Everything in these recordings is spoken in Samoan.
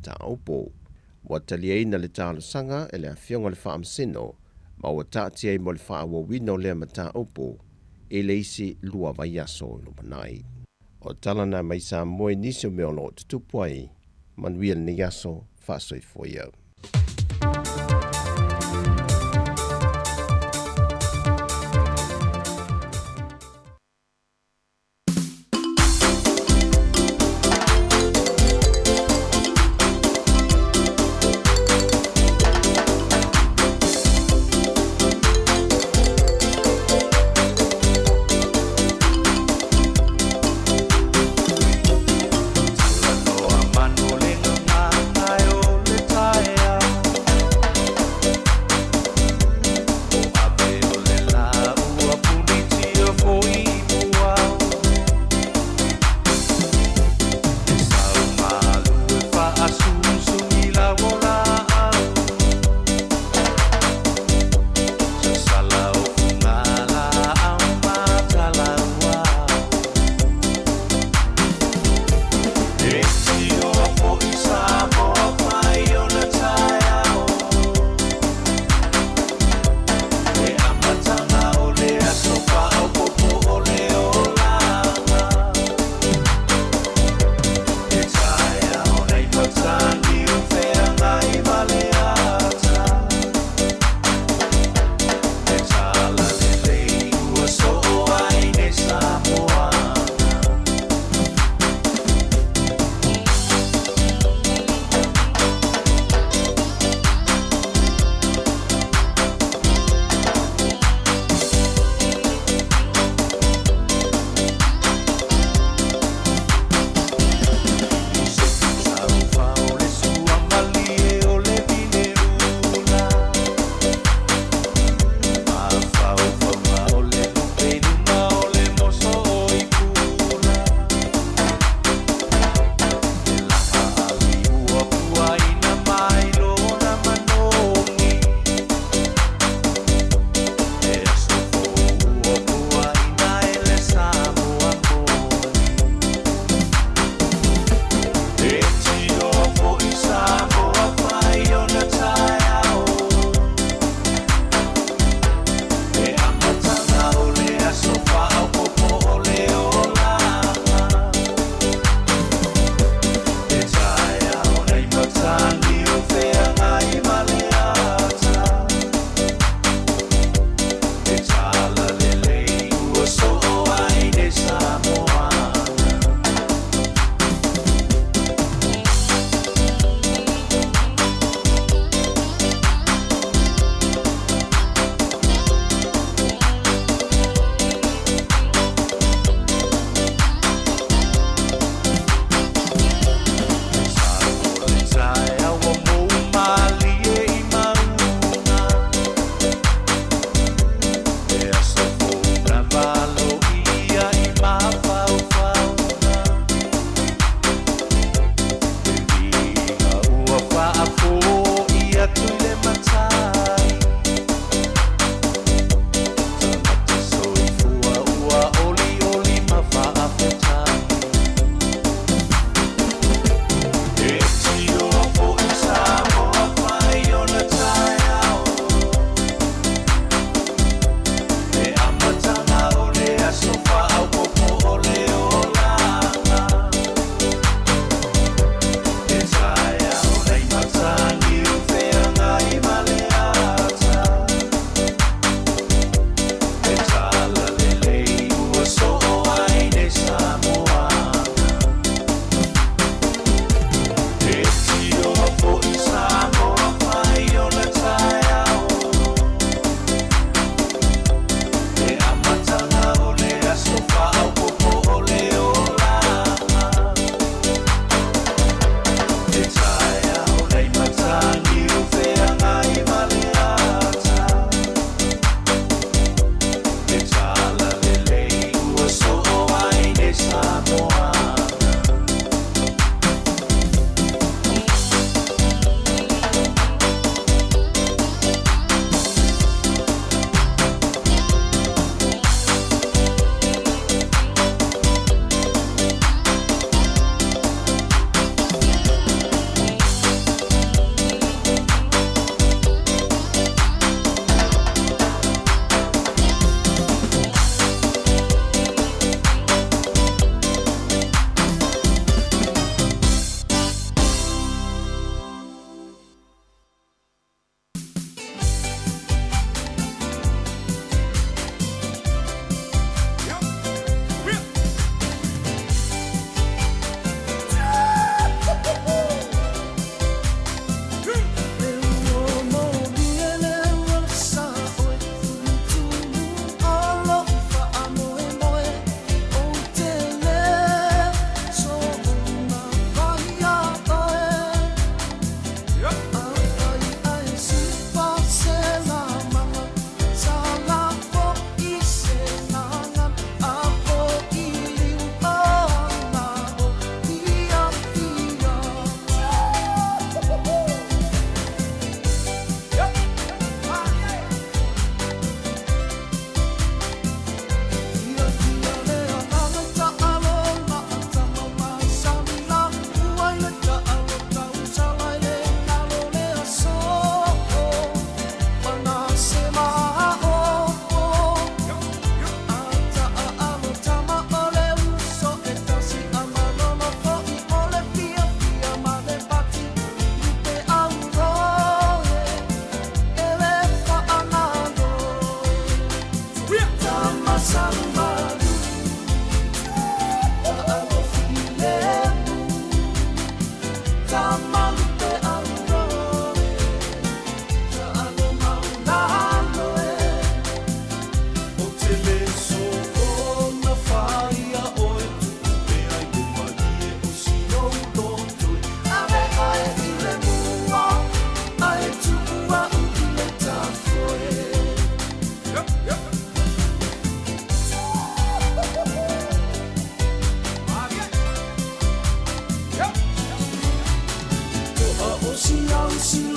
mataupu. Ua taliaina le talosaga e le Afioga i le Faamasino ma ua taatia ai mo le faaauauina o lea mataupu i le isi 2 vaiaso i lumanai. O tala na mai Samoa i nisi o mea o lo o tutupu ai, manuia lenei aso, faasoifua ia.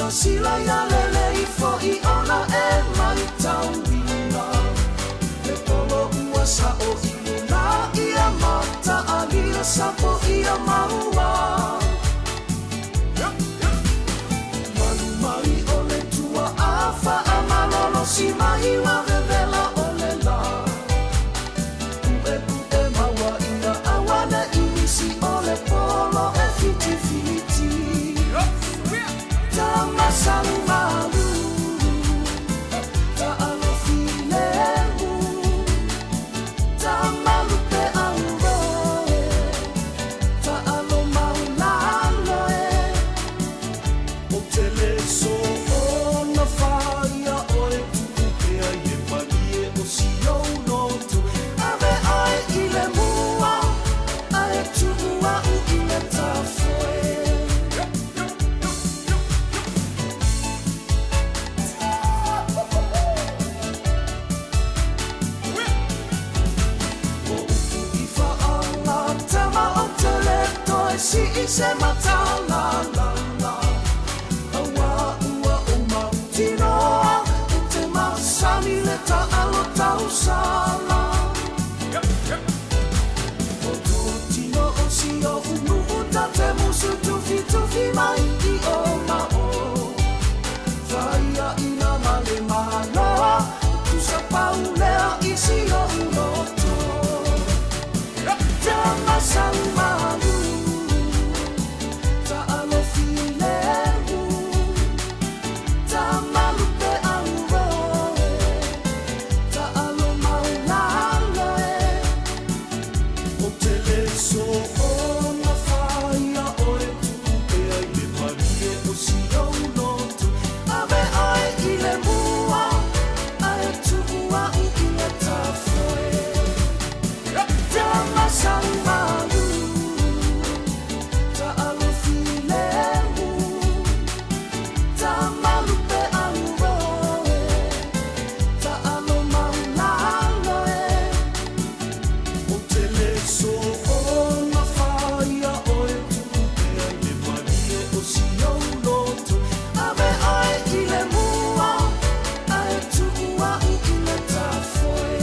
Silasila ia lele ifo i ona e maitauina Le polo ua sao i luna ia mataalia sapo ia maua Malu mai o le tuaa faamalolosi mai ua vevela o le la Puepu'e maua ia auane'i nisi o le polo e fitifiti Tamasalumalu Ta'alofilemu Tamalupe auroe Ta'alomaulalo e O te le soona whaia oe tu'upea i le malie o si ou loto Ave oe i le mua ae tuu a'u i le tafoe. O upu i faagatama o te le toe sii se matalalala Auā ua ou mautinoa e te masani le taalo tausala O tō tino o si oʻu nuu ta te musu tufitufi mai i o ma o Whaia ina ma le maloa Tusa paulea i si oʻu loto Tamasalumalu Ta'alofilemu Tamalupe auroe Ta'alomaulalo e O te le soona whaia oe tu'upea i le malie o si ou loto Ave oe i le mua ae tuu a'u i le tafoe Tamasalumalu Ta'alofilemu Tamalupe auroe Ta'alomaulalo e O te le soona whaia oe tu'upea i le malie o si ou loto Ave oe i le mua ae tuu a'u i le tafoe.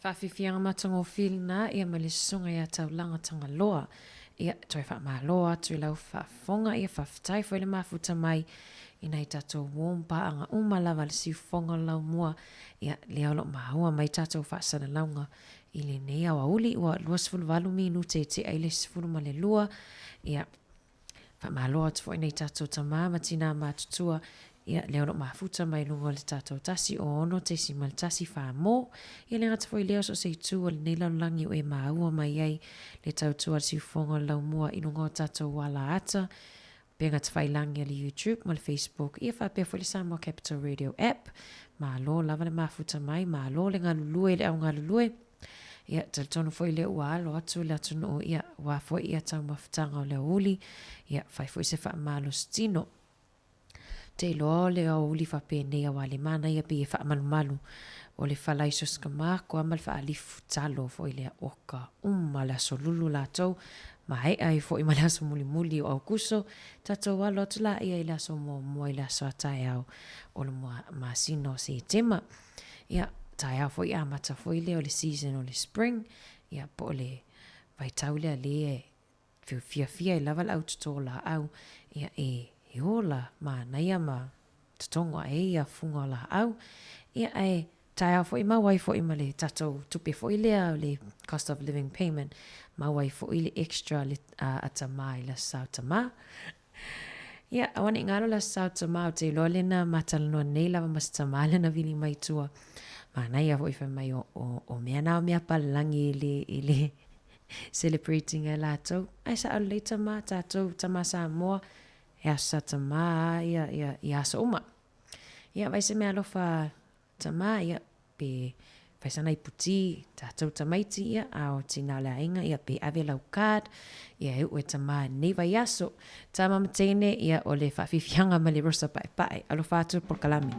Faafiafiaga matagofie lena ia ma le susuga ia Taulaga Tagaloa. Ia, toe faamalo atu i lau faafofoga, ia faafetai foi le mafuta mai i nai tatou warm paaga uma lava a le siufofoga o le laumua, ia, lea o lo o maua mai tatou faasalalauga i lenei aoauli ua 28 minute e tea i le 12, ia, Faamalo atu foi nei tatou tama ma tinā matutua, ia, lea o lo o mafuta mai luga o le tatou 106.1 whā mō. Ia le gata foi lea o so o se itu o lenei lalolagi o e māua mai ai le tautua a le siufofoga o le laumua i luga o tatou ala ata, upega tafailangi a le YouTube ma le Facebook, ia faapea foi le Samoa Capital Radio app. Malo lava le mafuta mai, malo le galulue i le au galulue. Ia, talitonu foi lea ua alo atu le atunuu, ia, aua foi ia taumafataga o le aoauli, ia, fai foi se faamalosi tino. Te iloa o le aoauli faapenei aua le manaia pei e faamalumalu o le falaisosikamakoa ma le faalifu talo foi lea oka uma le aso lulu latou, maea ai foi ma le aso mulimuli o Aukuso, tatou alo atu laia i le aso muamua i le aso a taeao o le masina o Setema. Ia, taeao foi amata foi lea o le season o le spring, ia po o le vaitau lea lea e fiafia ai lava le au toto laau, ia e, e ola manaia ma totogo ae ai ia fuga o laau. Ia ae taeao foi maua ai foi ma le tatou tupe foi lea o le cost of living payment, maua ai foi le extra le, a, a tama i le aso Sa o tama. Ia, aua ne i galo le Aso Sa o Tama, ou te iloa lena ma talanoa nei lava ma se tama lena vili mai tua. Manaia foi fai mai o, o, o mea na o mea palagi i le, i le celebrating e latou. Ae sao lelei tama, tatou tama Samoa, he Aso Sa Tama a ia, ia, ia aso uma. Ia, vai se mea alofa Tama, ia, pe fai sana ipu ti, tatou tamaiti, ia, a o tina o le aiga, ia, pe ave lau card, ia, e uu e tama i lenei vaiaso. Tama ma teine, ia, o le faafiafiaga ma le rosa paepae. Alofa atu le polokalame.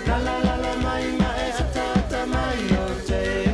La la la la mai mai ata ata mai o te.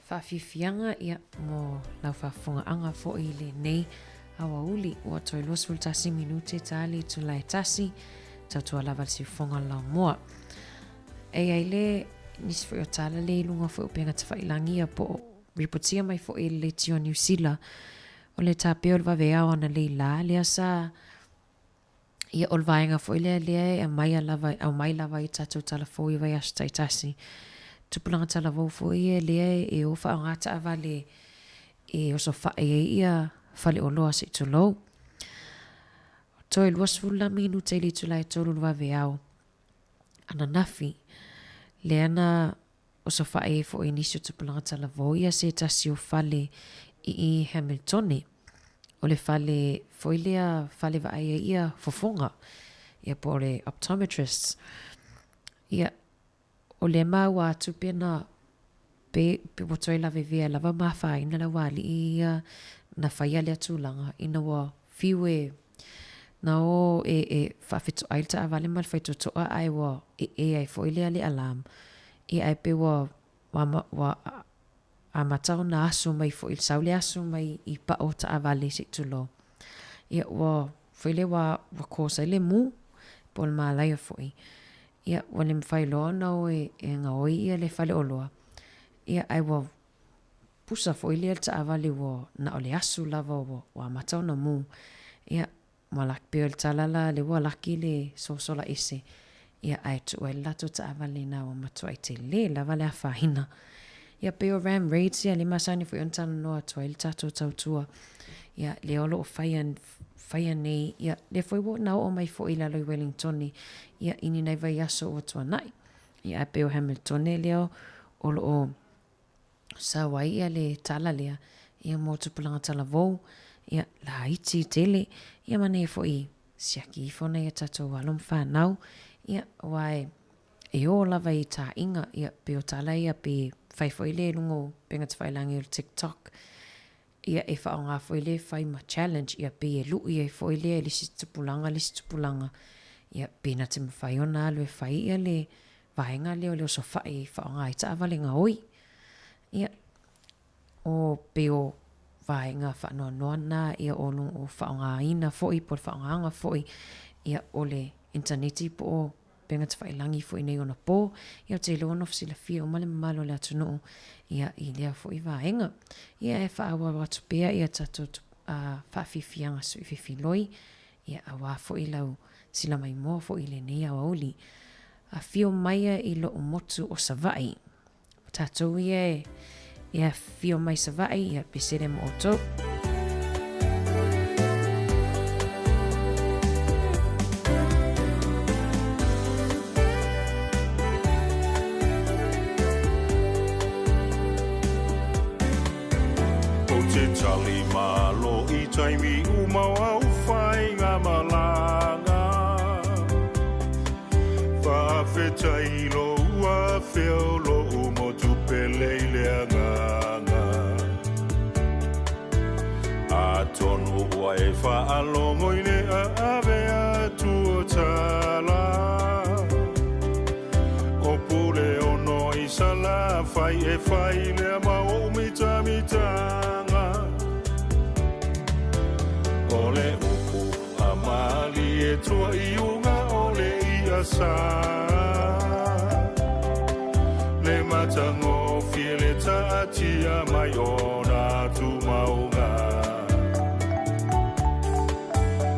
Faafiafiaga ia mo lau faafofogaaga foi i lenei aoauli ua toe 21 minute ta le itula e tasi, tautua lava le siufofoga o le laumua. E i ai le nisi foi o tala le i luga foi o upega tafailagi ia po o ripotia mai foi e le leitio a Niu Sila o le tapea o le vaveao analeila lea sa Ia, o le vaega foi lea lea e aumaia lava, aumai lava i tatou tala fou i vaiaso taitasi. Tupulaga talavou foi ia lea e o faaaoga taavale e osofai ai ia faleoloa se i tulou. Toe 20 la minute i le itula e 3 o le vaveao ananafi, lea na osofai ai foi nisi o tupulaga talavou ia se tasi o fale i i Hamiltone. O le fale foi lea fale vaai ai ia fofoga, ia po o le optometrists. Ia, o lea maua atu pe na pe, pe ua toe lavevea lava ma afaina le aualii ia na faia lea tulaga ina ua fiu e na o e, e faafetoai le taavale ma le faitotoa ae ua ee ai foi lea le alarm. Ia ae pei ua, ua, ua amata ona aso mai foi, sau le aso mai i pao o taavale se i tulou. Ia ua foi lea ua, ua cause ai le mū po o le malaia foi. Ia ua le mafai loa ona o e, e gaoi ia le faleoloa. Ia ae ua pusa foi lea le taavale ua na o le asu lava ua, ua amata ona mū. Ia ua laki, pei o le tala la lea ua laki le sosola ese, ia ae tuu ai le latou taavale ina ua matuai tele lava le afaina. Ia pei o ram raids ia lea e masani foi ona talanoa atu ai le tatou tautua, ia lea o lo o faia, faia nei, ia lea foi ua na oo mai foi i lalo i Wellingtone, ia i ni nai vaiaso ua tuanai. Ia ae pei o Hamiltone lea o lo o sau ai ia le tala lea, ia mo tupulaga talavou, ia laiti tele, ia manaia foi siaki ifo nai a tatou alo ma fanau, ia aua e e ō lava i taaiga, ia pei o tala ia pe fai foi lea i luga o upega tafailagi o le TikTok, ia e faaaoga foi lea e fai ma challenge, ia pei e lui ai foi lea i le isi tupulaga le isi tupulaga, ia pe na te mafai ona alu e fai ia le vaega lea o le osofai e faaaoga ai taavale gaoi. Ia, o pei o vaega faanoanoa na ia o lo o faaaogaina foi po o le faaaogaga foi ia o le initaneti po o upega tafailagi foi nei ona po. Ia ou te iloa ua nofo silafia uma le mamalu o le atunuu ia i lea foi vaega. Ia e faaauau atu pea ia tatou faafiafiaga suififiloi ia aua foi lau silamaimoa foi i lenei aoauli. Afio maia i lo'u motu o Savaii. O tatou ia e afifio mai Savaii, ia pesere mo outou. Ou te tali malo i taimi uma o au whainga malanga. Faafetai lou afea o lou motu pele i le agaga. Atonu ua e faalogo i le aave atu o tala. O pule ono i Salafai e fai lea ma ou mitamitanga. O le upu a malie tua i uga o le ia sa. Le matagofie le taatia mai ona tumauga.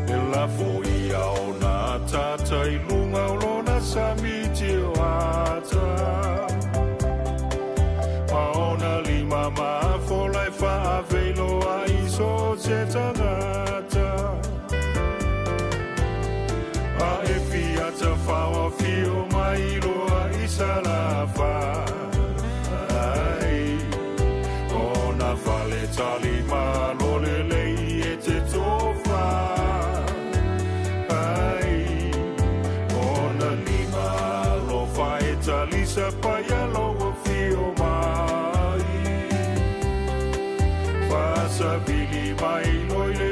E lafo ia ona ataata i luga o lona sami tioata. Ma ona lima mafola e faaveiloa i so o se tangata. A e fia tafao afio mai loa i Salafai. Ona fale tali malo lelei e te tofa ai. Ona lima alofa e talisa paia lou afio mai. Faasavili mai loi le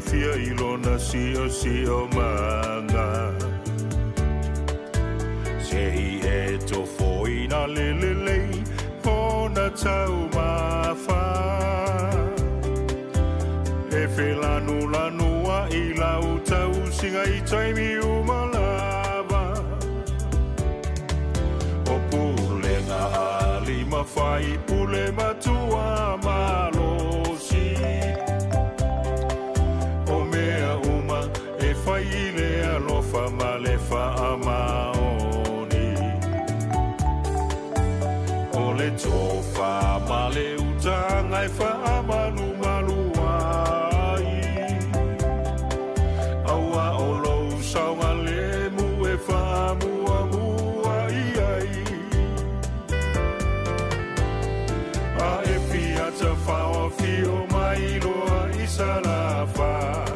fiafia i lona siosiomaga. Se i e tofoina le lelei o na taumafa. E felanulanu ai lau tausiga i taimi uma lava. O pulega a lima fai pule matua malosi. O mea uma e fai i le alofa ma le faamaoni. O le tofa ma le utaga e faamalumalu ai. Aua o lou saogalemu e faamuamua i ai. A e fia tafaofio mai loa i Salafai.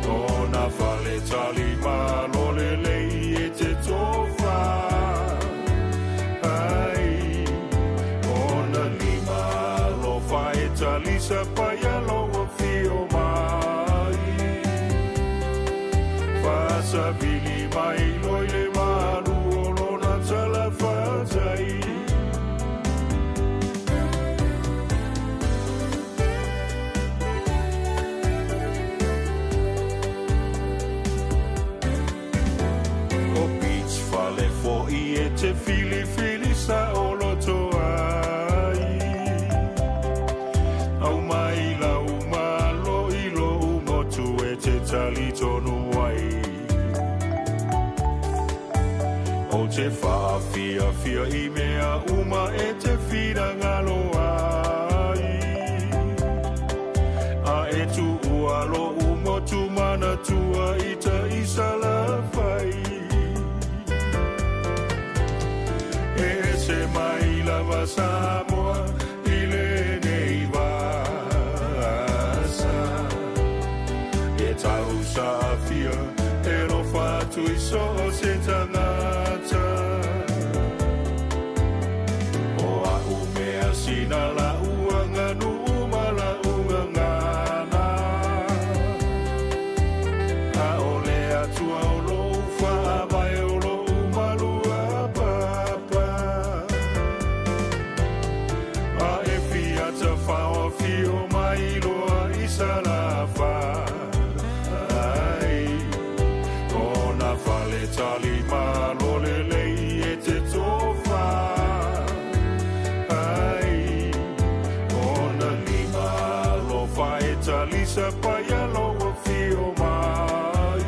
Ona fale talimalo lelei e te tofa ai. Ona lima alofa e talisa paia lou afio mai. Faasavili mai loa i le malu o lona talafatai. O beach fale fo'i e te filifili saoloto ai. Aumai lau malo i lou motu e te talitonu ai. Ou te faafiafia i mea uma e te finagalo ai. A e tuua lou motu manatua i tai Salafai. E ese mai lava Samoa i lenei vasa. E tausaafia e lofa atu i so o se tagata. O a'u mea sina la'u aganuu ma la'u gagana. A o le Atua o lo'u faavae o lo'u maluapapa. A e fia tafaofio mai loa i Salafai. Ona fale talimalo lelei e te tofa ai. Ona lima alofa e talisa paia lou afio mai.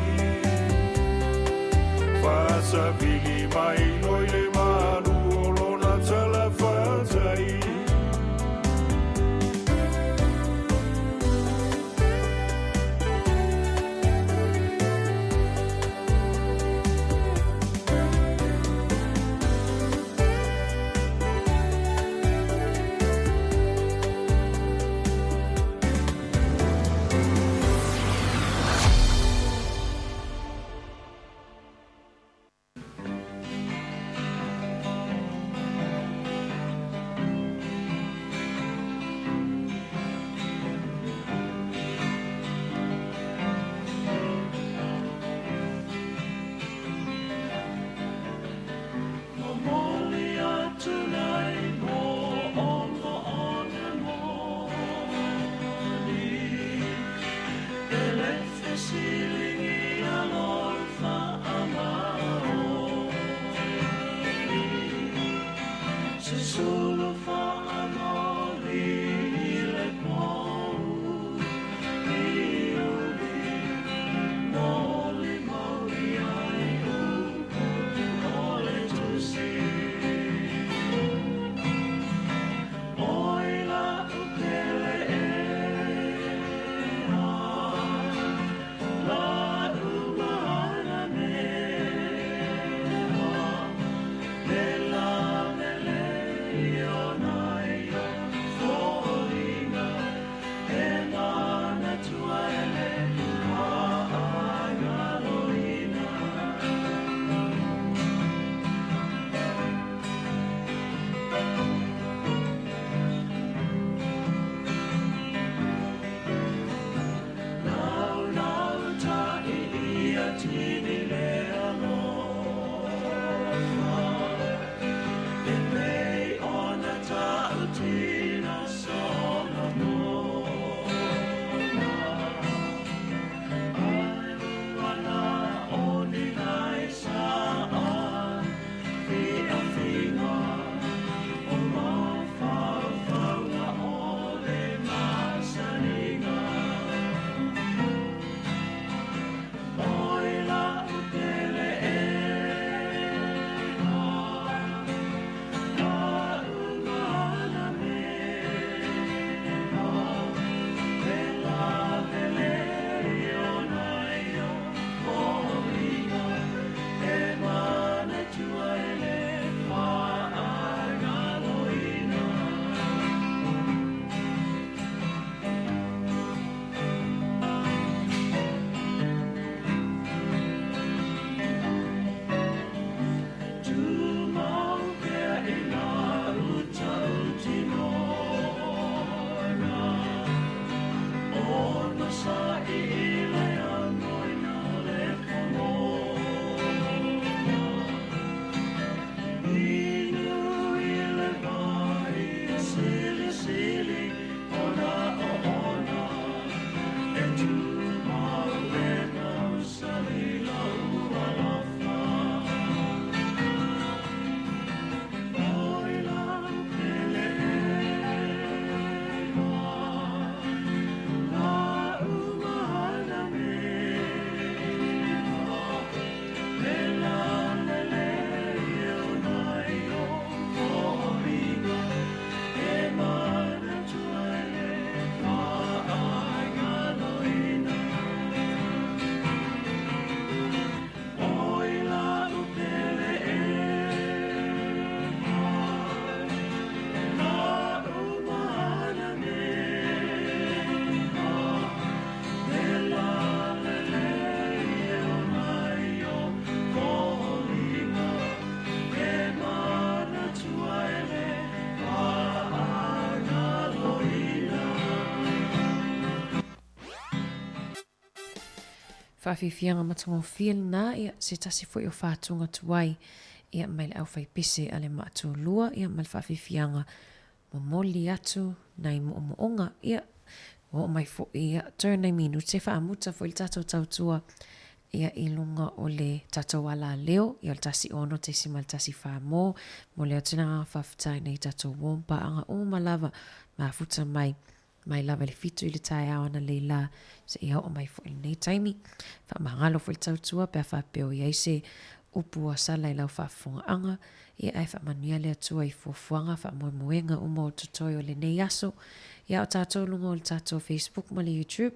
Faasavili mai loa i le malu o lona talafatai. faafiafiaga matagofie lena, ia, se tasi foi o fatuga tuai, ia, mai le aufaipese a le maatulua, ia, ma le faafiafiaga momoli atu nai moomooga, ia, ua oo mai foi, ia, toe nai minute faamuta foi le tatou tautua, ia, i luga o le tatou alaleo, ia, o le 16.14 mo, momoli atu le agaga faafetai i nai tatou uo ma paaga uma lava mafuta mai Mai lava i le fitu i le taeao analeila seia oo mai foi i lenei taimi. Faamagalo foi le tautua pe a faapea o i ai se upu ua sala i lau faafofogaaga, ia ae faamanuia le Atua i fuafuaga, faamoemoega uma o totoe o lenei aso. Ia a o tatou luga o le tatou Facebook ma le YouTube,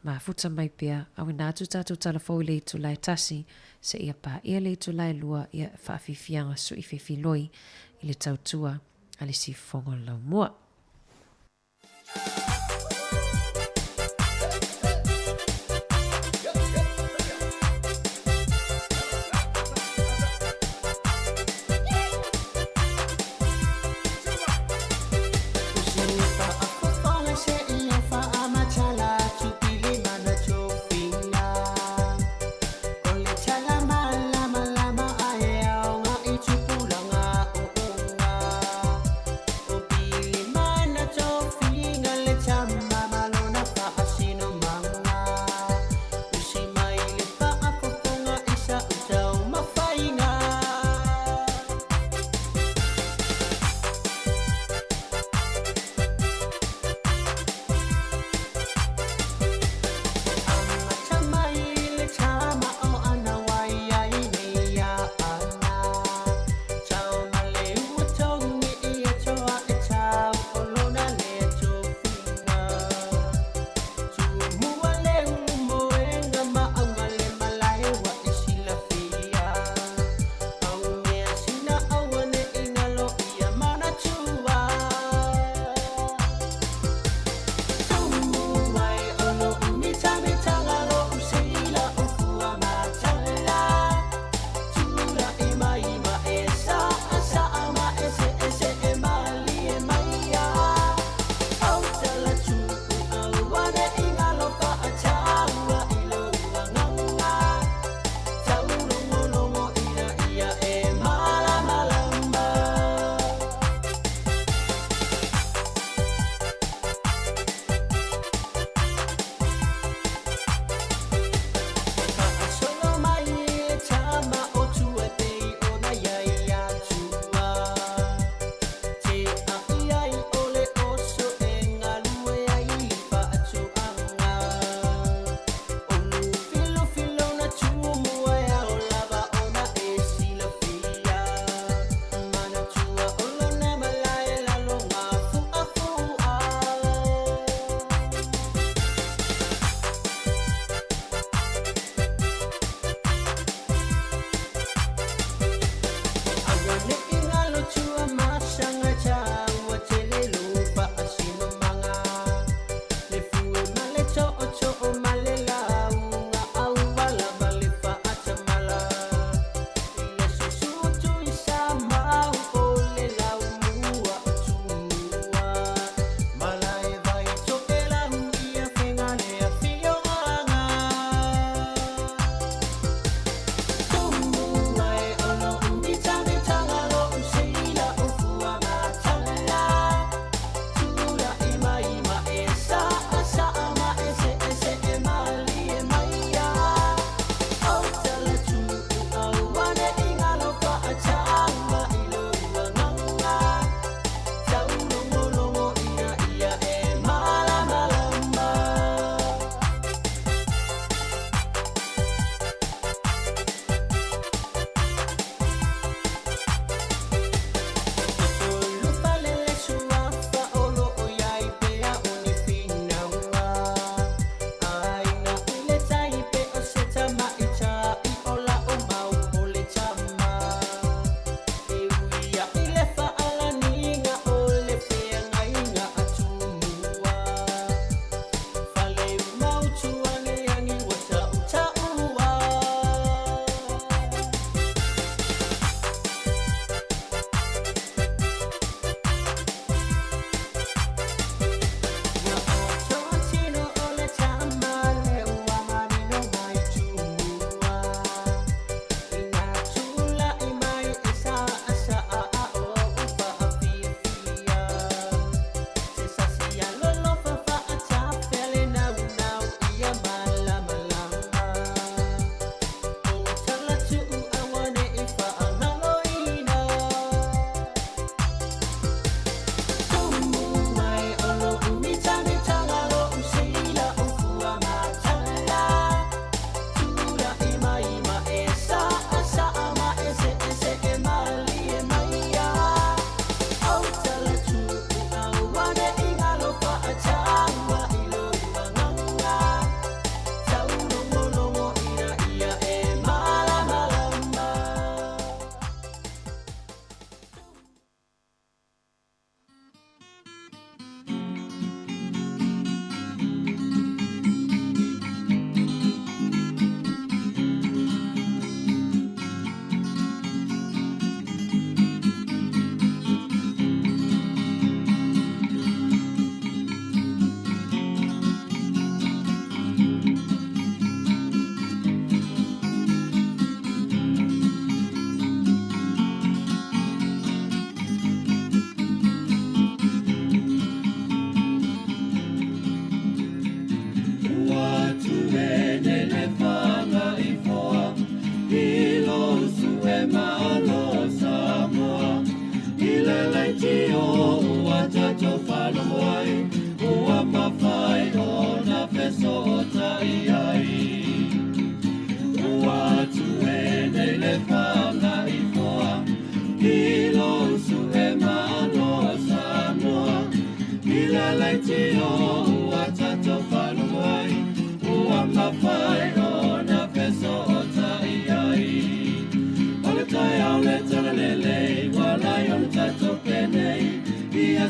mafuta mai pea, auina atu tatou tala fou i le itula e tasi, seia paia le itula e lua, ia faafiafiaga sui fefiloi i le tautua a le Siufofoga o le Laumua.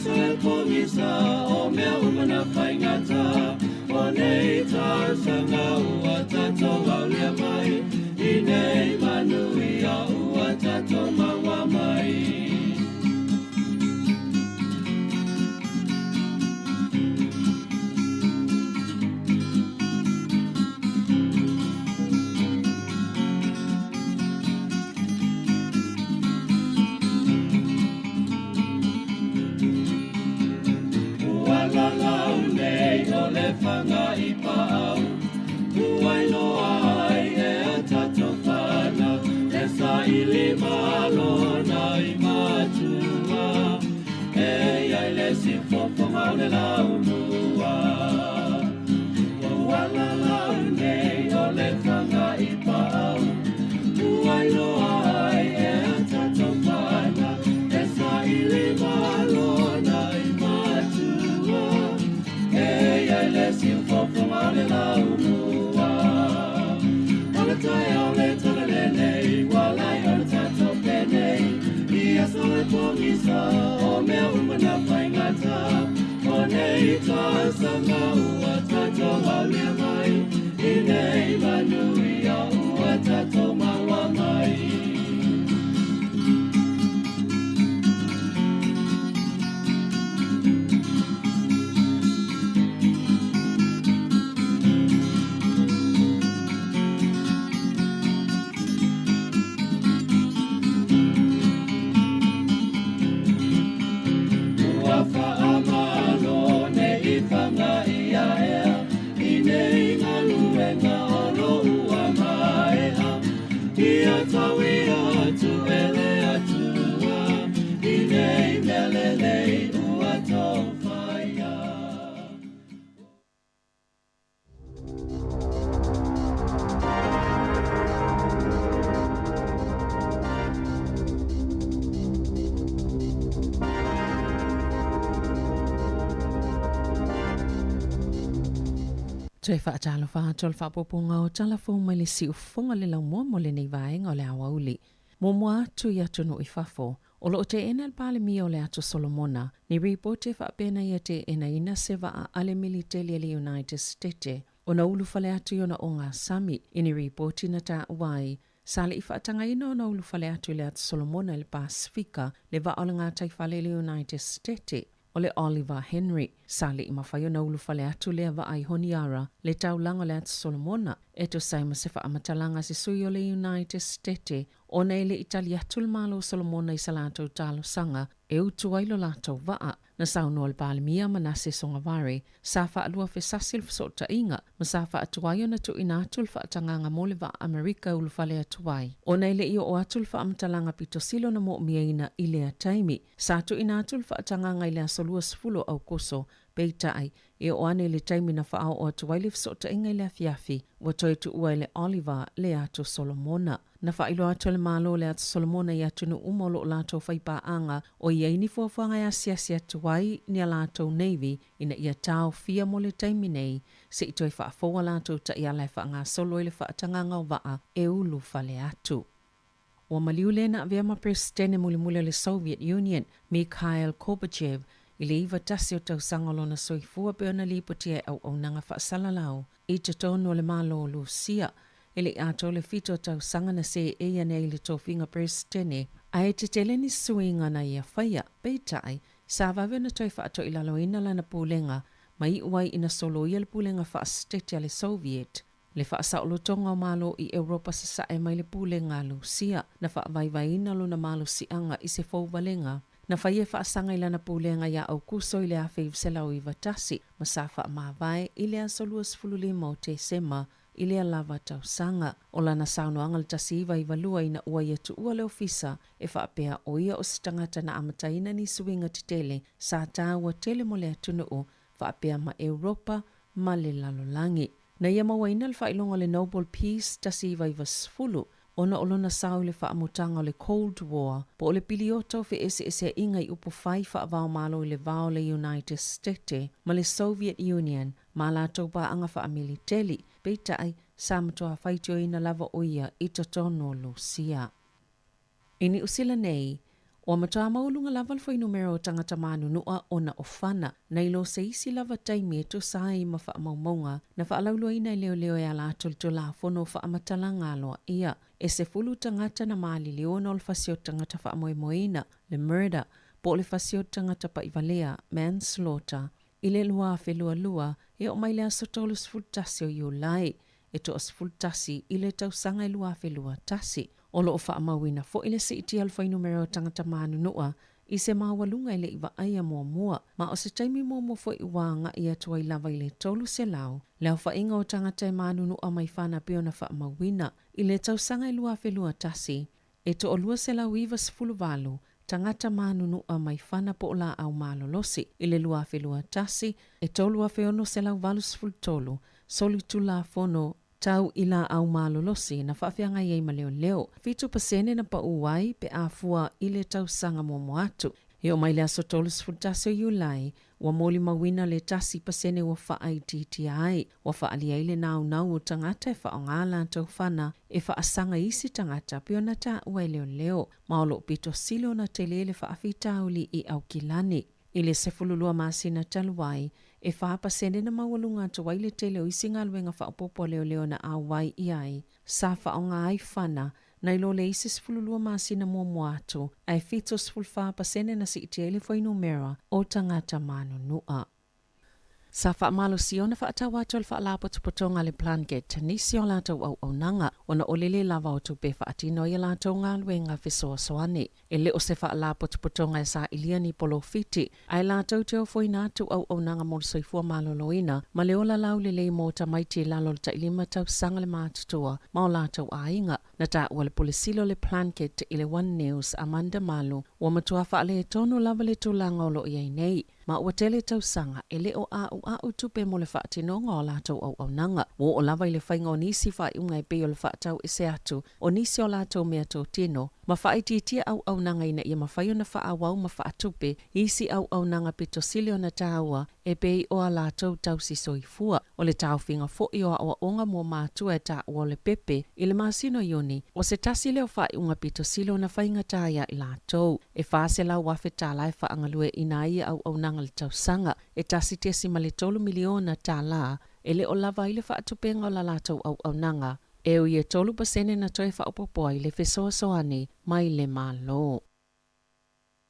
aso e pogisa o mea uma na faigata o nei tausaga ua tatou aulia mai i nei manuia ua tatou maua mai. Ua lalau nei o le fanga i paau, ua iloa ai e a tatou fanau, e saili malo na i matua, e iai le sifofoga o le laumua. Ua lalau nei o le fanga i paau, ua iloa ai e a tatou fanau, e saili malo na i matua, e iai le sifofoga o le laumua. O le taeao le tala lenei, ua lai ona tatou penei, i aso e pogisa o mea uma na faigata, o nei tausaga ua tatou aulia mai, i nei manuia ua tatou maua mai. Ua faamalo nei fanga ia ea, i nei galuega o lo ua maea, ia tau ia atu e le Atua, i nei mea lelei ua tou faia. Toe faatalofa atu o le faapuapuga o tala fou mai le siufofoga le laumua mo lenei vaega o le aoauli. Muamua atu i atunuu i fafo, o lo o teena e le Palemia o le Atu Solomona ni ripoti e faapea na ia teenaina se vaa a le militeli a le United Stete ona ulufale atu i ona ogasami i ni ripoti na taua ai sa le i faatagaina ona ulufale atu i le Atu Solomona i le Pasefika le vaa o le gataifale i le United Stete o le Oliver Henry. Sa le i mafai ona ulufale atu lea vaa i Honiara, le taulaga o le Atu Solomona, e tusa ai ma se faamatalaga a se sui o le United Stete, ona e le i tali atu le Malo o Solomona i sa latou talosaga e utu ai lo latou vaa. Na saunoa le Palemia Manase Sogavare, sa faaluafesasi le fesootaiga ma sa faatuai ona tuuina atu le faatagaga mo le vaa Amerika e ulufale atu ai, ona e le i oo atu le faamatalaga pito sili ona moomiaina i lea taimi. Sa tuuina atu le faatagaga i le aso 20 o Aokuso, peitai, e oo ane i le taimi na faaoo atu ai le fesootaiga i le afiafi, ua toe tuua e le Oliver le Atu Solomona. Na faailoa atu e le Malo le Atu Solomona i atunuu uma o lo o latou faipaaga o i ai ni fuafuaga e asiasi atu ai ni a latou Navy ina ia taofia mo le taimi nei se i toe faafou a latou taiala e faagasolo ai le faatagaga o vaa e ulufale atu. Ua maliu le na avea ma Peresetene mulimuli o le Soviet Union, Mikhail Gorbachev, i le 91 o tausaga o lona soifua pei ona lipotia e auaunaga faasalalau i totonu o le Malo o Lusia. E le i atoa le fitu o tausaga na seei ane ai i le tofiga Peresetene, ae tetele ni suiga na ia faia, peitai, sa vave ona toe faatoilaloina lana pulega ma iu ai ina soloia le pulega faasetete a le Soviet. Le faasaolotoga o Malo i Europa Sasae mai le pulega a Lusia, na faavaivaiina lona malosiaga i se fouvalega na faia e faasaga i lana pulega iā Aukuso i le 1991 ma sa faamavae i le aso 25 o Tesema i lea lava tausaga. O lana saunoaga le 1992 ina ua ia tuua le ofisa e faapea o ia o se tagata na amataina ni suiga tetele sa taua tele mo le atunuu faapea ma Europa ma le lalolagi. Na ia mauaina le faailoga o le Nobel Peace 1990 ona o lona sao i le faamutaga o le Cold War, po o le piliota o feeseeseaiga i upufai faava-o-Malo i le va o le United Stete ma le Soviet Union ma a latou paaga faamiliteli, peitai, sa matua faitioina lava o ia i totonu o Lusia. I Niu Sila nei, Ua matua maualuga lava le fuainumera o tagata manunua ona o fana, nai lo se isi lava taimi e tusa ai ma faamaumauga na faalauiloaina e leoleo e ala atu i le Tulafono o Faamatalaga Aloaia. E 10 tagata na maliliu ona o le fasi o tagata faamoemoeina, le murder, po o le fasi o tagata paʻivalea, manslaughter, i le 2022 e oo mai le aso 31 o Iulai e toa-11 i le tausaga e 2021. O lo o faamauina foi le siitia o le fuainumera o tagata manunua i se maualuga e le i vaaia muamua, ma o se taimi muamua foi ua agai atu ai lava i le 300 le aofaiga o tagata e manunua mai fana pei ona faamauina i le tausaga e 2021. E toa-298 tagata manunua mai fana po o laau malolosi i le 2021, e 3,683 solitulafono tau i laau malolosi na faafeagai ai ma leoleo, 7% na pau ai pe a fua i le tausaga muamua atu. E oo mai le aso 31 o Iulai, ua molimauina le 1% ua faaitiitia ai, ua faaalia ai le naunau o tagata e faaaoga latou fana e faasaga i isi tagata pei ona taua e leoleo, ma o lo o pito sili ona tele le faafitauli i Aukilani. I le 12 masina talu ai, e 4% na maualuga atu ai le tele o isi galuega faaopoopo a leoleo na auai i ai, sa faaaoga ai fana nai lo le isi 12 masina muamua atu, ae 74% na siitia ai le fuainumera o tagata manunua. Sa faamalosia ona faatau atu e le Faalapotopotoga a le Plunket nisi o latou auaunaga ona o le le lava o tupe e faatino ai a latou galuega fesoasoani. E le o se Faalapotopotoga e sailia ni polofiti, ae latou te ofoina atu auaunaga mo le soifua maloloina ma le ola laulelei mo tamaiti i lalo o le tailima tausaga le matutua ma o latou aiga. Na taua le Pule Sili o le Plunket i le One News, Amanda Malu, ua matua faaletonu lava le tulaga o lo o i ai nei. Ma ua tele tausaga e le o ʻaʻuʻaʻu tupe mo le faatinoga o a latou auaunaga. Ua oo lava i le faiga o nisi faaiuga e pei o le faatau ese atu o nisi o latou mea totino, ma faaitiitia auaunaga ina ia mafai ona faaauau ma faatupe isi auaunaga pito sili ona taua e pei o a latou tausi soifua. O le taofiga foi o aoaoga mo matua e taua o le pepe i le masina o Iuni, o se tasi lea o faaiuga pito sili ona faigata ia i latou. E $400,000 tala e faagalueaiina ai ia auaunaga i le tausaga, e $1.3 miliona tala e le o lava ai le faatupenga o la latou auaunaga, e ui e 3% na toe faaopoopo ai le fesoasoani mai le Malo.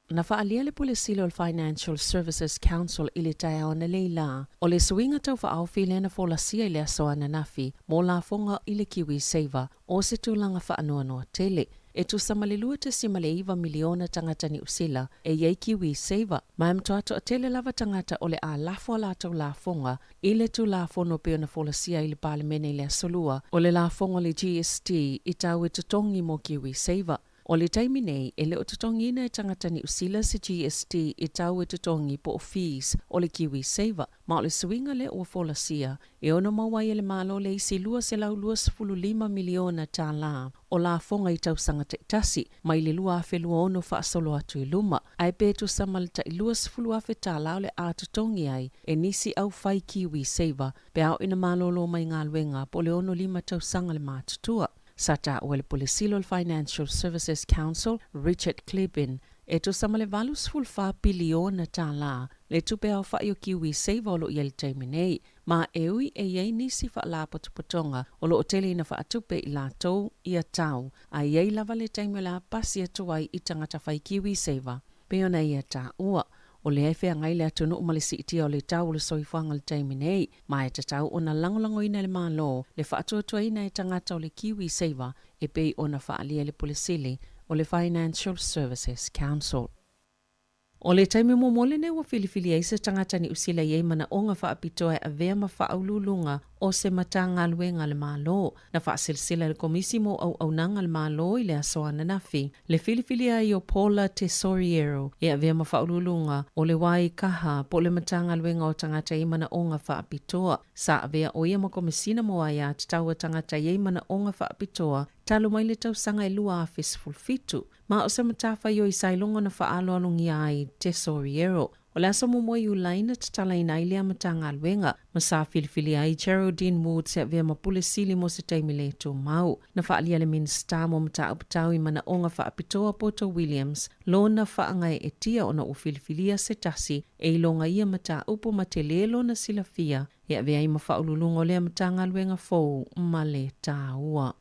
Na faaalia le Pule Sili o le Financial Services Council i le taeao analeila lā, o le suiga tau faaofi lea na folasia i le aso ananafi mo lafoga i le KiwiSaver o se tulaga faanoanoa tele. E tusa ma le 2.9 miliona tagata Niu Sila e i ai KiwiSaver, ma e matua toatele lava tagata o le a lafo a latou lafoga i le Tulafono pei ona folasia i le Palemene i le Aso Lua, o le lafoga o le GST i tau e totogi mo KiwiSaver. O le taimi nei, e le o totogiina e tagata Niu Sila se GST i tau e totogi po o fees o le KiwiSaver, ma o le suiga lea ua folasia, e ono maua ai e le Malo le isi $225 miliona tala o lafoga i tausaga taitasi mai le 2026 faasolo atu i luma, ae pe tusa ma le tai $20,000 o le a totogi ai e nisi au fai KiwiSaver pe a oo ina malolo mai galuega po o le 65 tausaga le matutua. Sa taua e le Pule Sili o le Financial Services Council, Richard Klebin, e tusa ma le $84 piliona tala le tupe aofai o KiwiSaver o lo o i ai i le taimi nei, ma e ui e i ai nisi faalapotopotoga o lo o tele ina faatupe i latou ia tau, a i ai lava le taimi o le a pasi atu ai i tagata fai KiwiSaver. Pei ona ia taua, o lea e feagai le atunuu ma le siitia o le tau o le soifuaga i le taimi nei, ma e tatau ona lagolagoina e le Malo le faatuatuaina e tagata o le KiwiSaver e pei ona faaalia e le Pule Sili o le Financial Services Council. O le taimi muamua lenei ua filifili ai se tagata Niu Sila i ai manaoga faapitoa e avea ma faauluuluga o se Matagaluega a le Malo. Na faaselasela e le Komisi mo Auaunaga a le Malo i le aso ananafi le filifilia ai o Paula Tesoriero e avea ma faauluuluga o le Waikaha po o le Matagaluega o Tagata i Manaoga Faapitoa. Sa avea ʻo ia ma Komesina mo Aia Tatau a Tagata i ai Manaoga Faapitoa talu mai le tausaga e 2017. Ma o se matafaioi sa iloga ona faaaloalogia ai Tesoriero. O le aso muamua o Iulai na tatalaina ai lea Matagaluega ma sa filifilia ai Geraldine Woods e avea ma Pule Sili mo se taimi le tumau. Na faaalia e le Minisita mo Mataupu Tau i Manaoga Faapitoa Poto Williams lona faagaeetia ona ua filifilia se tasi e iloga ia mataupu ma tele lona silafia e avea ai ma faauluuluga o lea Matagaluega fou ma le taua.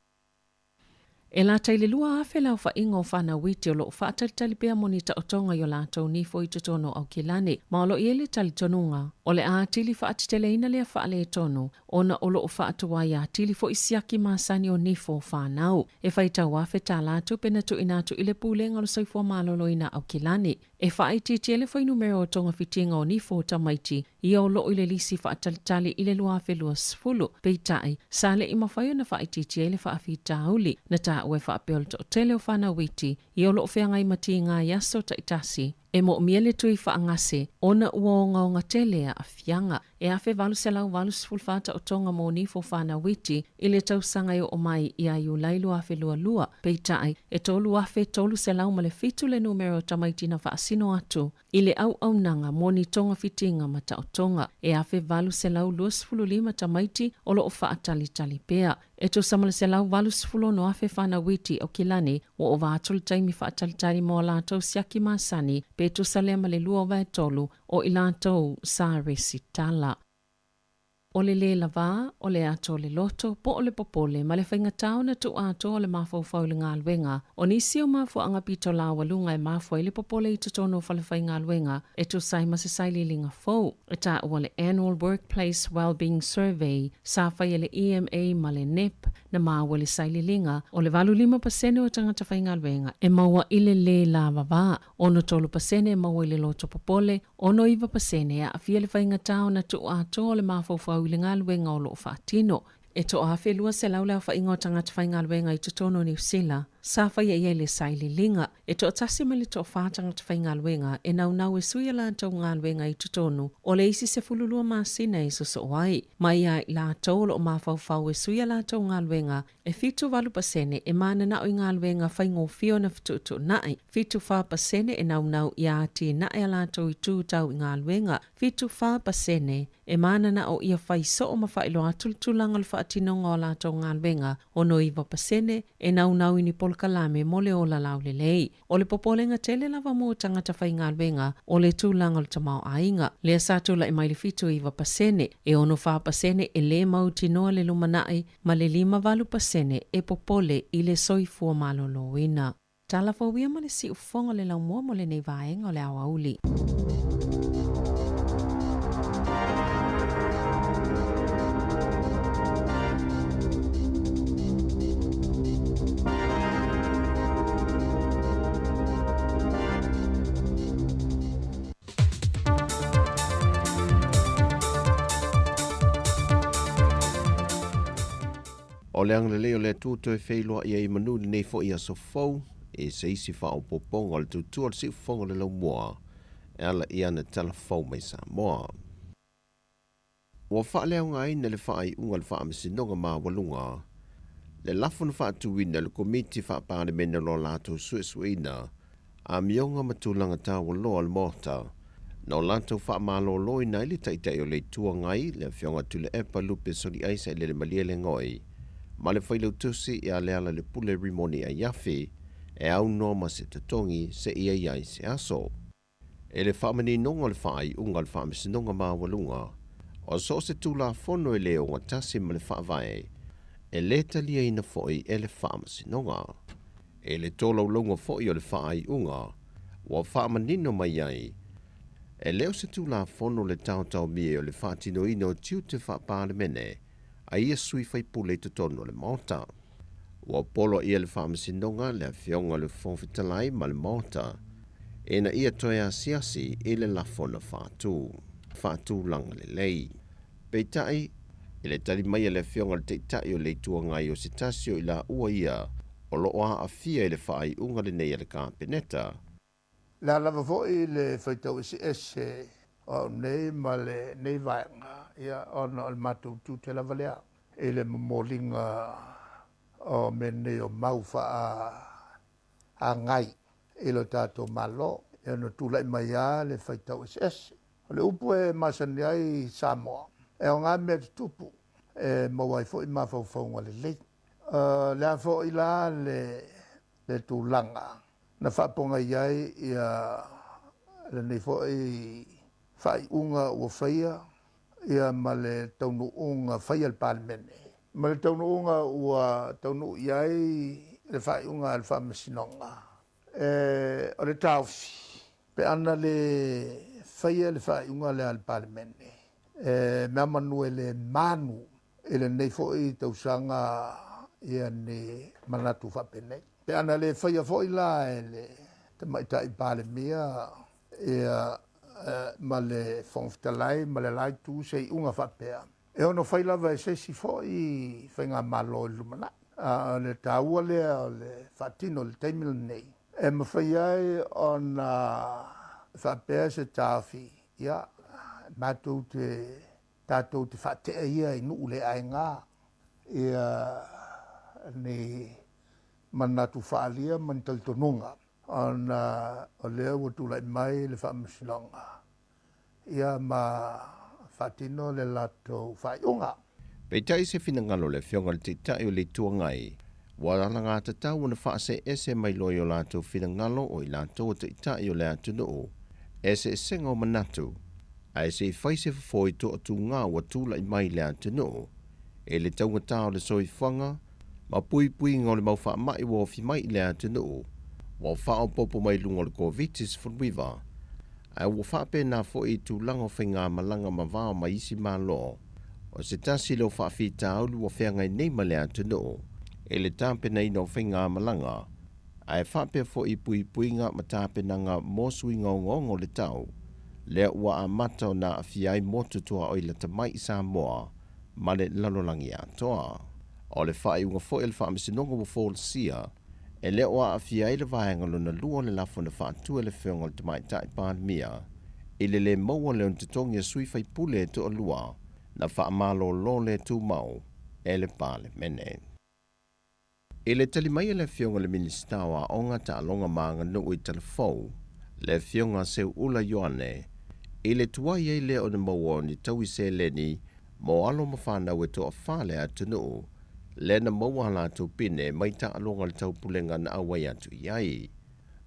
E lata i le 2,000 le aofaiga o fanau iti o lo o faatalitali pea mo ni taotoga i o latou nifo i totonu o Aukilani, ma o lo o i ai le talitonuga o le a atili faateteleina lea faaletonu ona o lo o faatuai atili foi siaki masani o nifo o fanau. E faitau $1,000 tupe na tuuina atu i le Pulega o le Soifua Maloloina Aukilani E faaitiitia le fuainumera o togafitiga o nifo o tamaiti ia o loo i le lisi faatalitali i le 2020, peitai, sa le i mafai ona faaitiitia ai le faafitauli. Na taua e faapea o le toatele o fanau iti ia o loo feagai ma tiga i aso taitasi e moomia le tui faagase ona ua ogaoga tele aafiaga. E 1884 taotoga mo nifo fanau iti i le tausaga e oo mai ia Iulai 2022, peitai, e 3,307 le numera o tamaiti na faasino atu i le auaunaga mo ni togafitiga ma taotoga. E 1,825 tamaiti o lo o faatalitali pea. E tusa ma le 186,000 fanau iti o Kilani ua ova atu le taimi faatalitali mo a latou siaki masani, pe tusa lea ma le 2/3 o i latou sa resitala. O le lē lavā, o le ato o le loto, po o le popole, ma le faigata ona tuu atoa o le mafaufau i le galuega. O nisi o mafuaaga pito laualuga e mafua ai le popole i totonu o falefaigaluega e tusa ai ma se sailiiliga fou, e taua le Annual Workplace Wellbeing Survey sa faia e le EMA ma le NEP, na maua i le sailiiliga, o le 85% o tagata faigaluega e maua i le lē lavavā, 63% e maua i le loto popole, 69% e aafia le faigata ona tuu atoa o le mafaufau i le galuega o lo o faatino. E 1,200 le aofaiga o tagata faigaluega i totonu o Niu Sila sa faia i ai le sailiiliga. E toatasi mai le toafa tagata faigaluega e naunau e sui a latou galuega i totonu o le isi 12 masina e sosoo ai. Mai ia i latou o lo o mafaufau e sui a latou galuega E 78% e mananao i galuega faigofie ona fetuutuunai, 74% e naunau ia atinae a latou itu tau i galuega, 74% e mananao ia fai soo ma faailoa atu le tulaga o le faatinoga o a latou galuega, 69% e naunau i ni polokalame mo le ola laulelei. O le popolega tele lava mo tagata faigaluega o le tulaga o le tamaoaiga, lea sa tulai mai le 79%, e 64% e lē mautinoa le lumanai ma le 58% e popole i le soifua maloloina. Tala fou ia ma le siufofoga o le laumua mo lenei vaega o le aoauli. O le agalelei o le Atua toe feiloai ai i manu i lenei foi aso fou, i se isi faaopoopoga o le tautua o le siufofoga o le laumua e ala i ana tala fou mai Samoa. Ua faaleaogaina le faaiuga a le Faamasinoga Maualuga le lafo na faatuina e le Komiti Faa-Palemene o lo latou suesueina amioga ma tulaga taualoa o le Maota na o latou faamaloloina ai le Taitai o le Itu Agai, le Afioga Tuilaepa Lupe Soliai Sailele Malielegaoi ma le Failautusi ia Lealailepule Rimoni Aiafi e aunoa ma se totogi seia i ai se aso. I le faamaninoga o le faaiuga a le Faamasinoga Maualuga, o so o se Tulafono e le ogatasi ma le Faavae, e le taliaina foi e le Faamasinoga. I le tolaulauga foi o le faaiuga, ua faamanino mai ai, e le o se Tulafono le taotaomia o le faatinoina o tiute faa-Palemene a ia sui faipule i totonu o le Maota. Ua poloaia e le Faamasinoga le Afioga i le Fofoga Fetalai ma le Maota ina ia toe asiasi i le lafo na faatu faatulaga lelei. Peitai, i le tali mai a le Afioga i le Taitai o le Itu Agai o se tasi o i laua ia o lo o aafia i le faaiuga lenei a le Kapeneta, Le a lava foi le faitau eseese o au nei ma lenei vaega, ia, ona o le matou tiute lava lea i le momoliga o mea nei o mau faagai i lo tatou Malo. E ono tulai mai lava le faitau eseese. O le upu e masani ai i Samoa, e aoga mea tutupu e maua ai foi mafaufauga lelei. O le a foi la le le tulaga na faapogai ai ia lenei foi faaiuga ua faia ia ma le taunuuga faia e le Palemene, ma le taunuuga ua taunuu i ai le faaiuga a le Faamasinoga, e, o le taofi, pe ana le faia le faaiuga lea a le Palemene, e meamanu e le manu i lenei foi tausaga ia ni manatu faapenei. Pe ana le faia foi la e le Tamaitai Palemia ia ma le Fofoga Fetalai ma le la itu se iuga faapea, e ono fai lava e se isi foi faigamalo i le lumanai. A o le taua lea o le faatino i le taimi lenei, e mafai ai ona faapea se taofi, ia, matou te tatou te faatea ia i nuu le aiga ia ni manatu faaalia ma ni talitonuga ona o lea ua tulai mai le Faamasinoga ia ma faatino le latou faaiuga. Peitai se finagalo o le Afioga i le Taitai o le Itu Agai, ua alagatatau ona faaseese mai loa i o latou finagalo o i latou o Taitai o le atunuu, eseesega o manatu, ae se i fai se fofo i toatuga ua tulai mai i le atunuu, i le taugata o le soifuaga ma puipuiga o le mau faamai ua ofi mai i le atunuu, ua faaopoopo mai i luga o le Koviti-19, ae ua faapena foi i tulaga o faigamalaga ma vao mai isi Malo. O se tasi lea o faafitauli ua feagai nei ma le atunuu i le tapenaina o faigamalaga, ae faapea foi i puipuiga ma tapenaga mo suiga ogaoga o le tau, lea ua amata ona aafia ai motu tuaoi lata mai i Samoa ma le lalolagi atoa. O le faaiuga foi a le Faamasinoga ua folasia, e le o aafia ai le vaega lona lua o le lafo na faatu e le Afioga i le Tamaitai Palemia i le lē maua lea ona totogi a sui faipule e toalua na faamalolo le tumau e le Palemene. I le tali mai a le Afioga i le Minisita o Aoga, Taaloga ma Aganuu i Talafou, le Afioga Seuula Ioane, i le tuai ai lea ona maua o ni taui seleni mo alo ma fanau e toafa le atunuu, lea na maua a latou pine mai taaloga o le taupulega na auai atu i ai.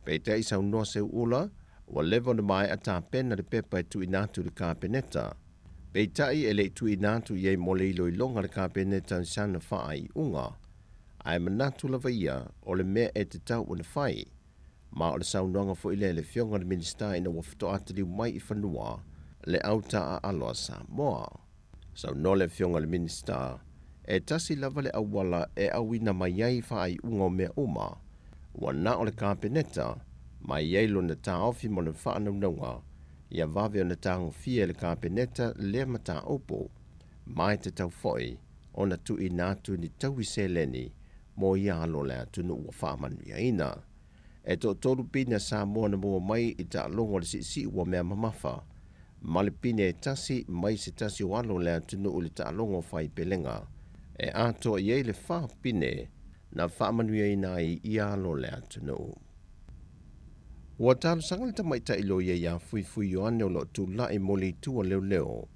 Peitai saunoa Seuula, ua leva ona maea tapena le pepa e tuuina atu i le Kapeneta. Peitai e le i tuuina atu i ai mo le iloiloga a le Kapeneta i sana faaiuga, ae manatu lava ia o le mea e tatau ona fai. Ma o le saunoaga foi lea i le Afioga i le Minisita ina ua faatoa taliu mai i fanua le au taaalo a Samoa. Saunoa le Afioga i le Minisita, e tasi lava le auala e auina mai ai faaiuga o mea uma, ua na o le Kapeneta, ma e i ai lona taofi ma lona faanaunauga ia vave ona tagofia e le Kapeneta lea mataupu, ma e tatau foi ona tuuina atu ni taui seleni mo ia alo o le atunuu ua faamanuiaina. E toatolu pine a Samoa na maua mai i taaloga o le siisii ua mea mamafa, ma le pine e tasi mai se tasi o alo o le atunuu i le taaloga o faipelega, e atoa i ai le fa pine na faamanuiaina ai ia alo o le atunuu. Ua talosaga le tamaitai loia iā Fuifui Ioane o lo o tulai mo le itu a leoleo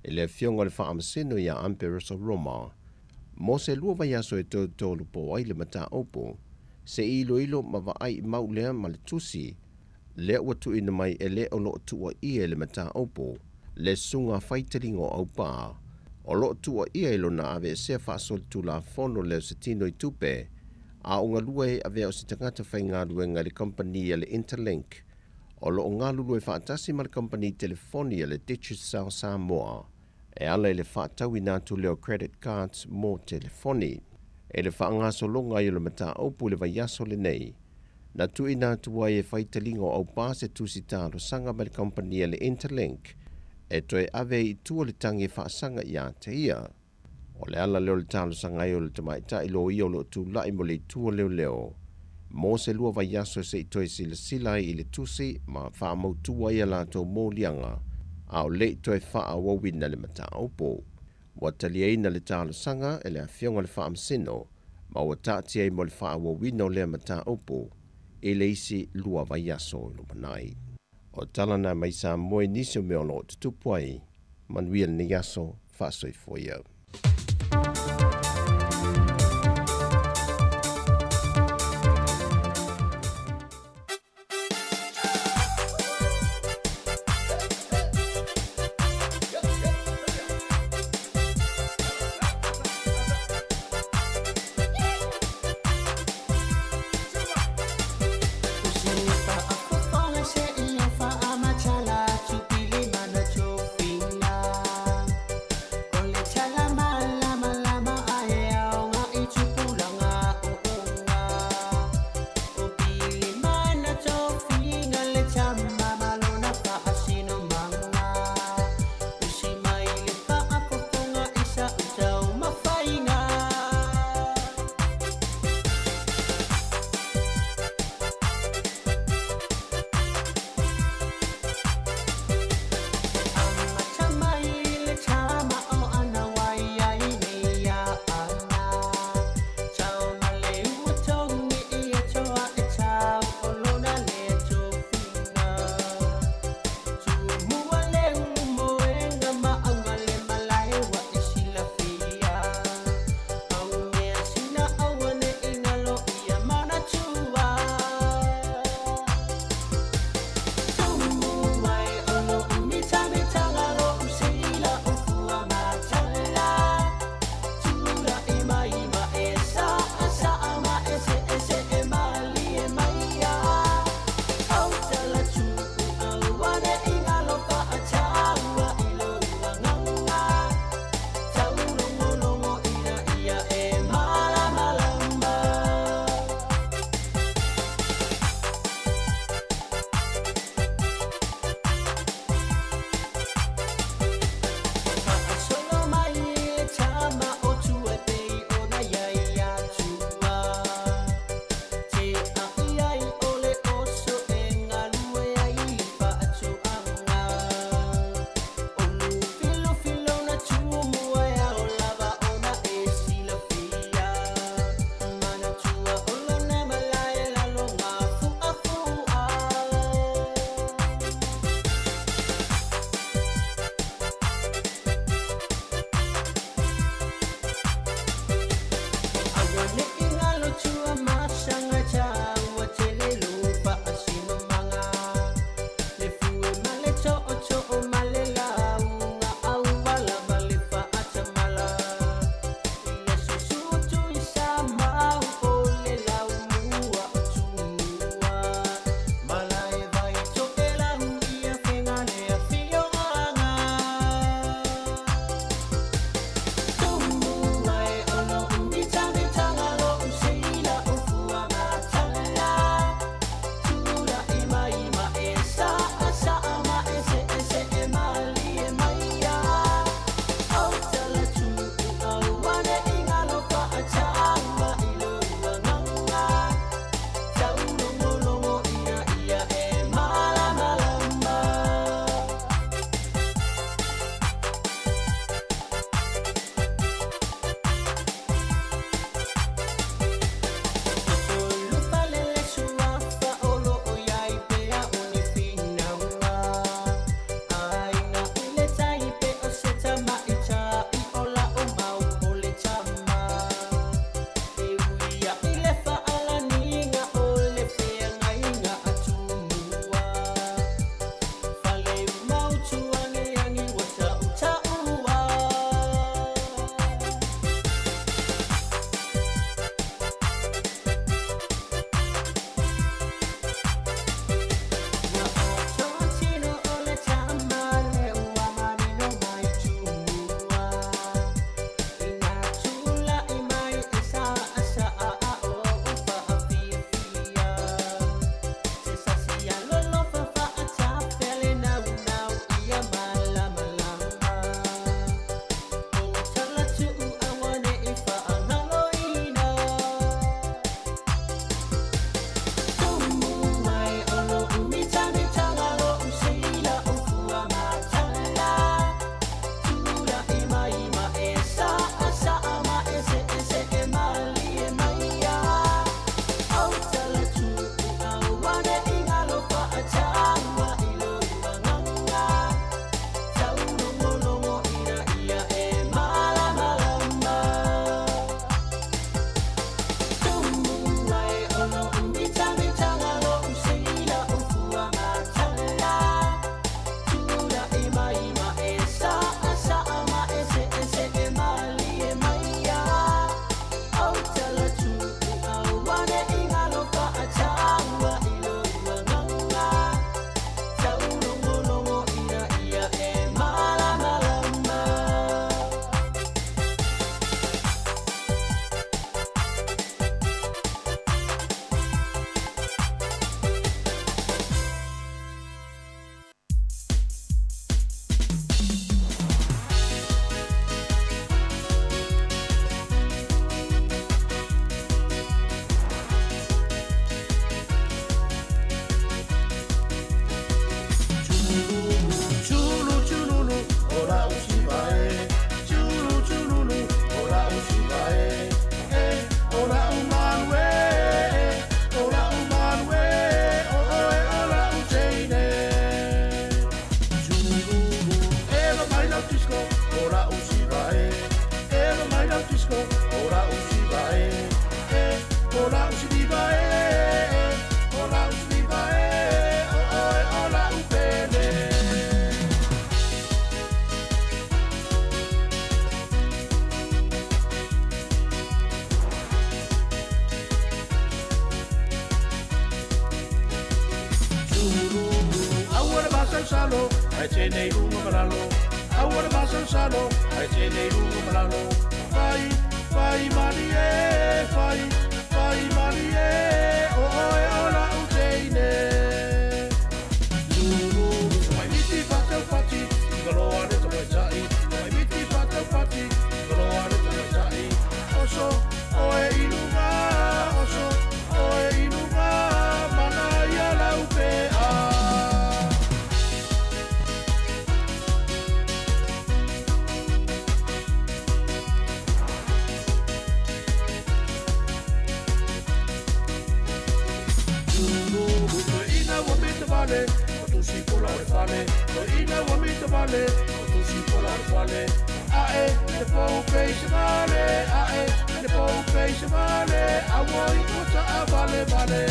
i le Afioga i le Faamasino iā Ampereso Roma mo se lua vaiaso e tolutolu po ai le mataupu se i iloilo ma vaai i mau lea ma le tusi lea ua tuuina mai e le o lo o tuuaia i le mataupu le susuga faitaliga o Aupā o lo o tuuaia i lona aveesea faasolitulafono lea o se tino i tupe a o galue e avea o se tagata faigaluega i le kamupani a le Interlink o lo o galulue faatasi ma le kamupani telefoni a le Digicel Samoa e ala i le faatauina atu lea o credit cards mo telefoni. I le faagasologa ai o le mataupu i le vaiaso lenei, na tuuina atu ai e faitaliga o Aupā se tusi talosaga mai le kamupani a le Interlink e toe ave ai i tua le tagi e faasaga ia te ia. O le ala lea o le talosaga ai o le tamaitai loia o lo o tulai mo le itu o leoleo mo se lua vaiaso se i toe silasila ai i le tusi ma faamautu ai a latou moliaga a o le i toe faaauauina le mataupu. Ua taliaina le talosaga e le Afioga i le Faamasino ma ua taatia ai mo le faaauauina o lea mataupu. i le isi 2 vaiaso i lumanai. O tala na mai Samoa i nisi o mea o lo o tutupu ai, manuia lenei aso, faasoifua ia. masalosalo, ae tene i luga ma lalo. Aua le masalosalo, ae tene i luga ma lalo. Fai, fai malie, fai, fai malie, o oe o la'u teine. Lulu, tamaimiti fa'ataupati, i ka loa le tamaita'i. Tamaimiti fa'ataupati, i ka loa le tamaita'i. Oso, oe i luga, oso, oe i luga, mana ia lau pe'a. Ina ua mita vale, o tusi pola o le fale. Ina ua mita vale, o tusi pola o le fale. Ae, le pou peisa vale, ae, le pou peisa vale, a ua i ua ta'a vale vale.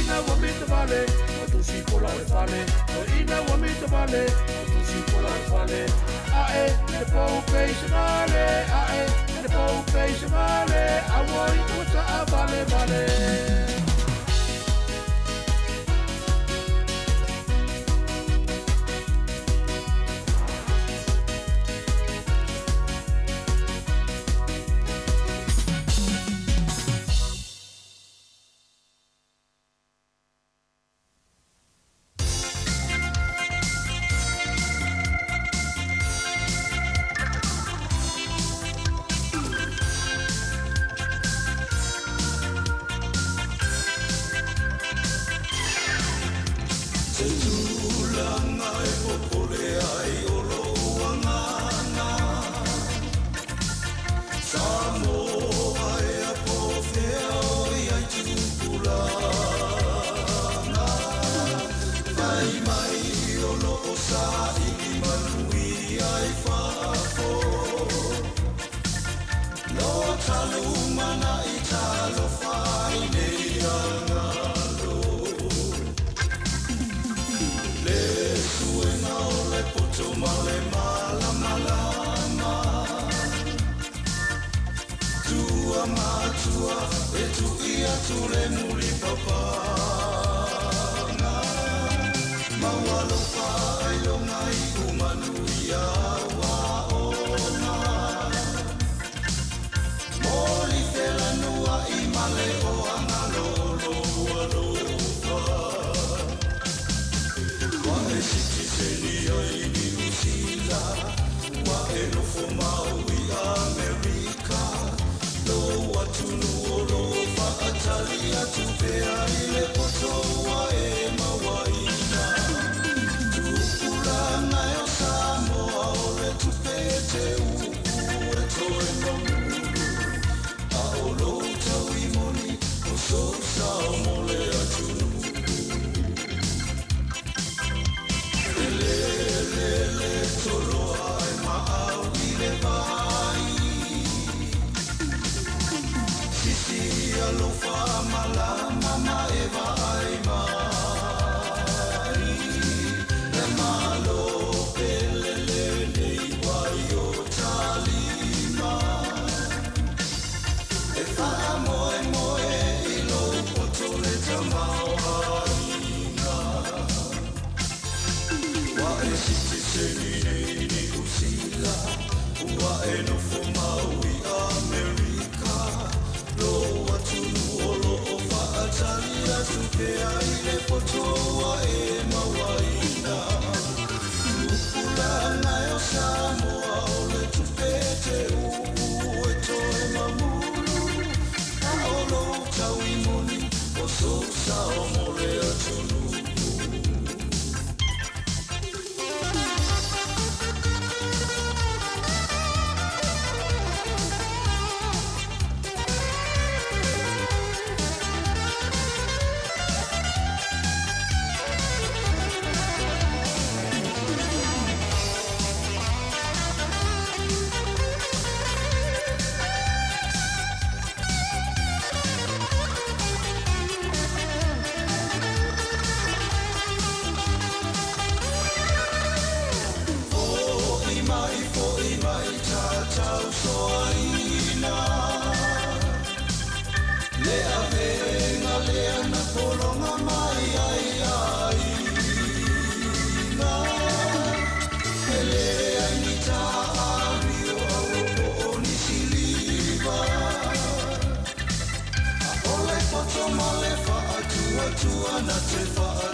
Ina ua mita vale, o tusi pola o le fale. Ina ua mita vale, o tusi pola o le fale. Ae, le pou peisa vale, ae, le pou peisa vale, a ua i ua ta'a vale vale.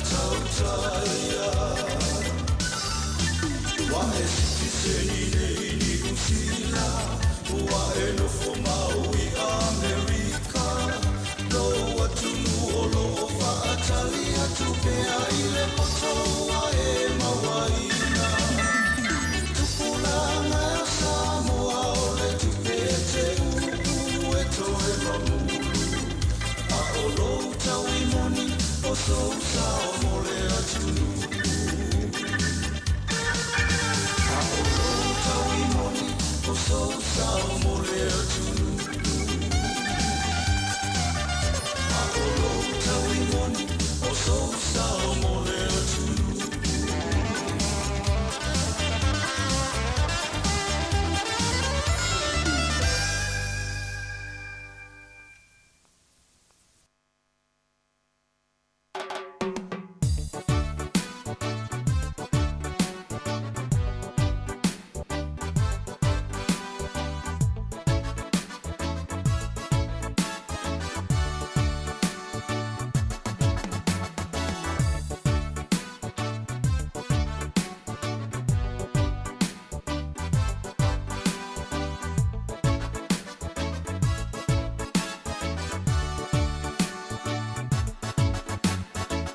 tautaia. Ua e sitiseni nei i Niu Sila, ua e nofo mau i Amerika. Lou atunuu o lo o faatali atu pea i le poto ua e mauaina. Tupulaga o Samoa o le tupe e te uu e toe mamulu. A o lou taui moni o sou sao mo le atunuu. A o lou taui moni o sou sao mo le atunuu. A o lou taui moni o sou sao mo le atunuu.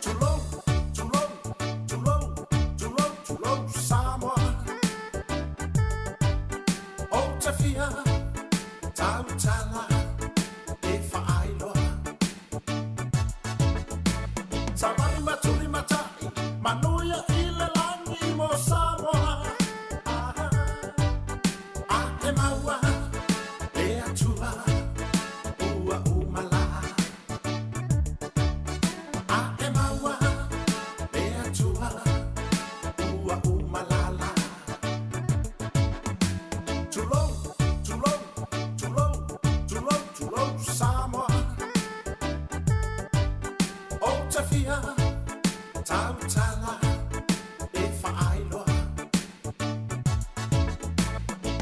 Tulou, tulou, tulou, tulou, tulou, Samoa. Ou te fia tautala e faailoa. Savali matuli matai, manuia i le lagi mo Samoa. Ah, a e maua le Atua ua uma lā. A e maua le Atua ua uma lala. Tulou, tulou, tulou, tulou, tulou, Samoa. Ou te fia tautala e faailoa.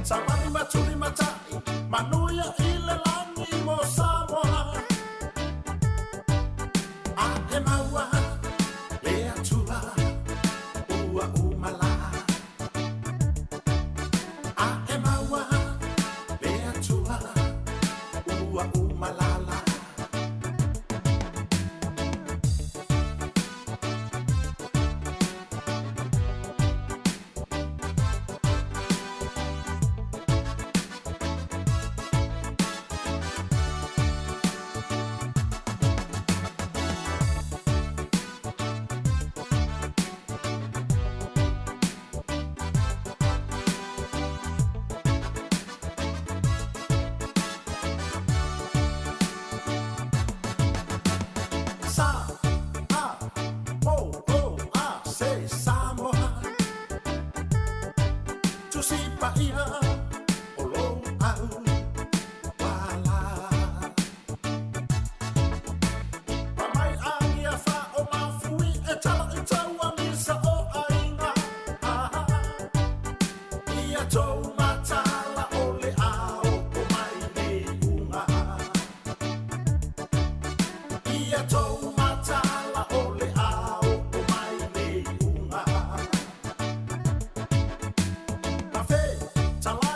Savali matuli matai, manuia i le lagi mo Samoa. A e maua le Atua ua uma lā. A e maua le Atua ua uma lala. Sa A O O A se Samoa. Tusi Paia o lou au uala. Mai agia fa o mafui e tala i taua misa o aiga. Ah, ia tou matala o le ao o mai le unga. Ia tou matala o le ao o mai le unga. Ma fe talai.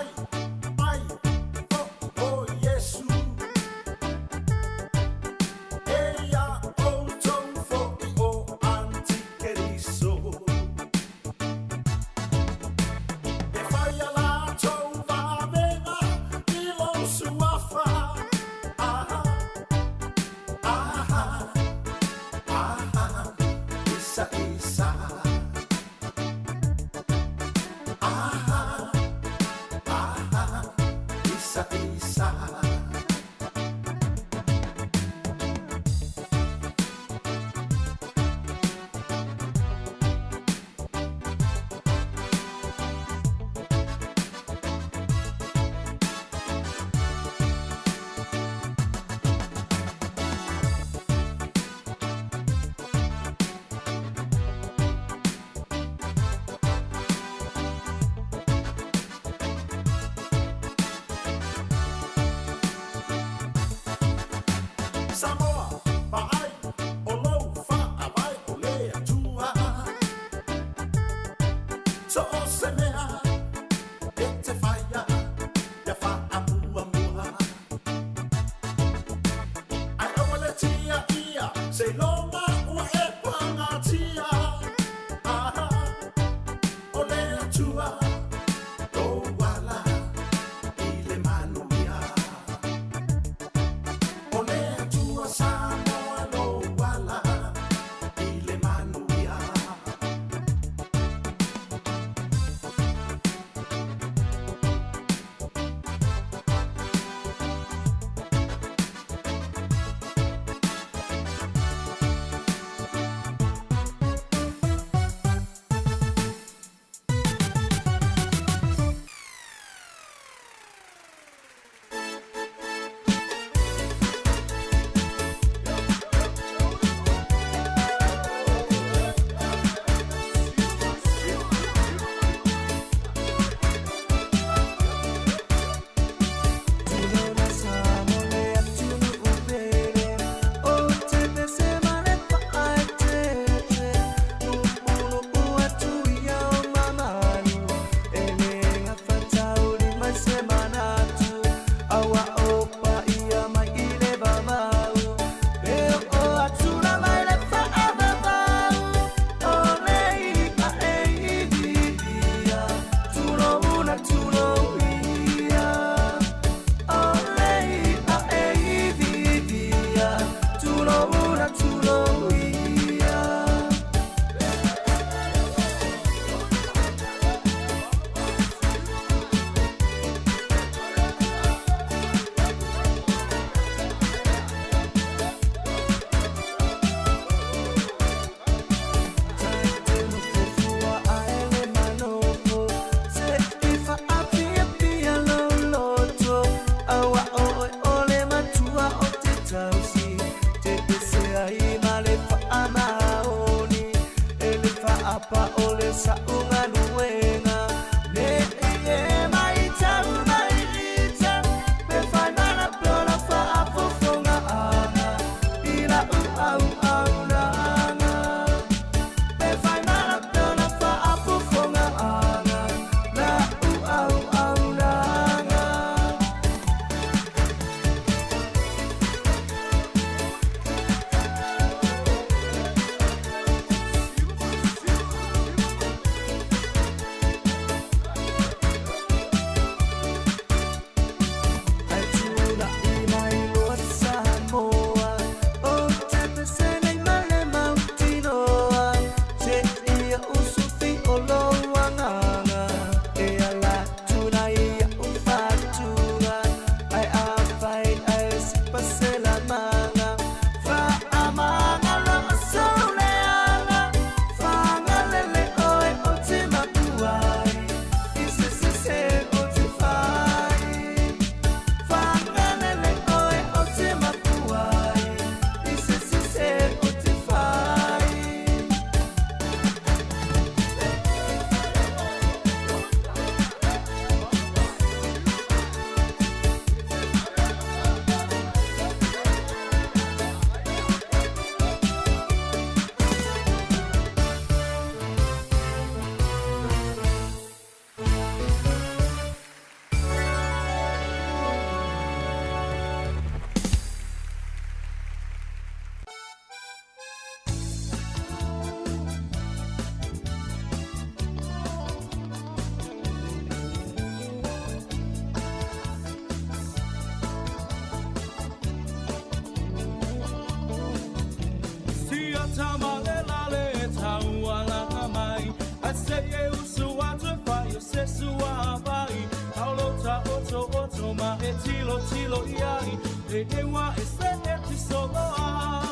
tilotilo i ai E ua e se e tisoloa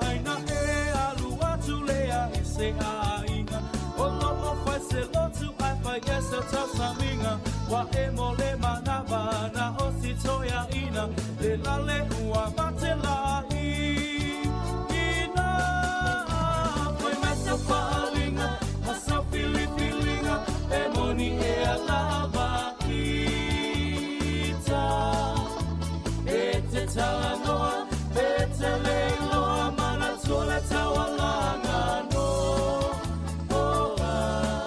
Aina e alu atu lea i se aiga O loo fai se lotu ai fai e se tausamiga Wa e mo le manava na o si toia ina Le lale ua mate la i ina Foi mai sa faalinga ma sa filifilinga E moni e a lava ita E te talanoa e te leiloa Mana tua le taualaga no oh, ah.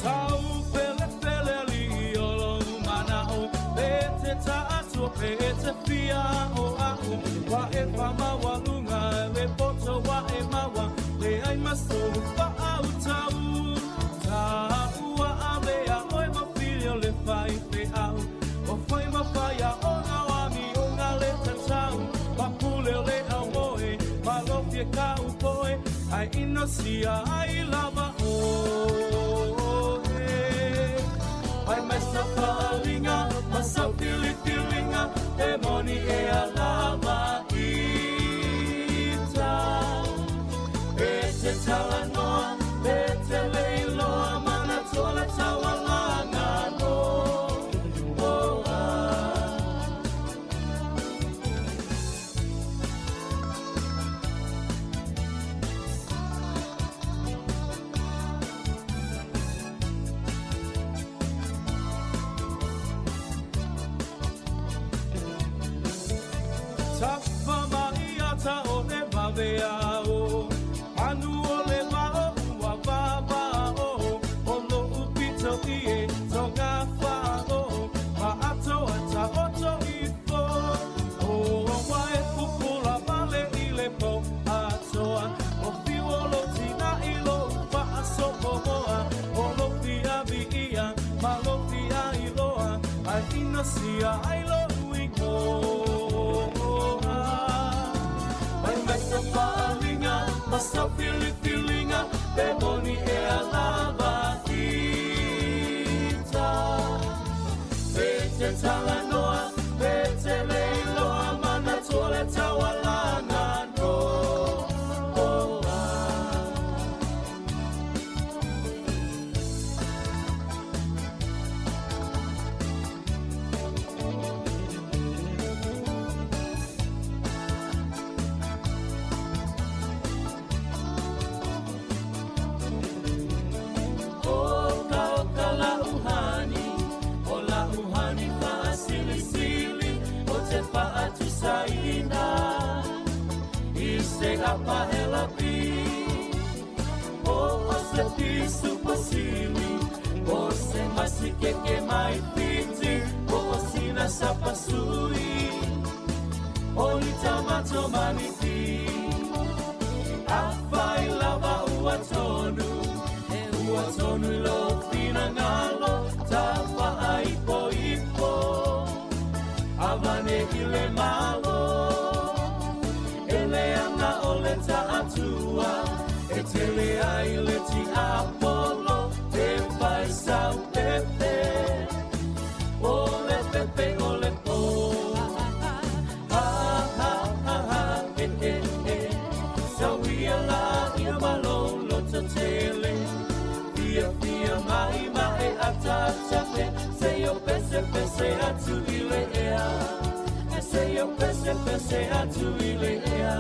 Tau fele fele li i o lou manao E te taatua pe e te fia o au Wa e whamawaluga le poto wa e maua Le ai maso wha au tau Ta ua ave a oi ma filio le whai fe au O whai ma whai a o ngā wami o ngā le tatau Papule o le au moe ma lofia ka upoe Ai ino sia ai lava o e Ai mai sa faalinga ma sa filifilinga E moni e a lava ita E te talanoa e te leiloa Mana tua le taualaga no oh, ah. Tafa mai ata o le vave ao Anu o le vao ua vava o O lo upito i e tonga whao Ma ato ata oto ifo O wa e pupula vale i le po atoa O fiu o lo tina i lo whaasopo moa O lo fia vi ia ma lo fia iloa Ai ina sia ai lo uikoa Mai mai sa faalinga ma sa filifilinga E moni e a lava ita E te talanoa e te leiloa Mana tua le taualaga no oh, ah. Oka oka la uhani, o la uhani faasilisili, o te faatusaina, i se apahela pi. O o se pisu pasili, o se masikeke mai fiti, o o sina sapasui, o litamato maniti. Afai lava ua tonu, e ua tonu i lo finangalo, ta whaaipo ipo, avane i le malo. E le anga o le taatua, e tele ai le ti apolo, e whai sau pepe, o le pepe o le po. Ha ha ha ha, e e e, sauia la ia malolo tele. Fia fia mai mai ata ata se yo pese pese atu ile ea. Se yo pese pese atu ile ea.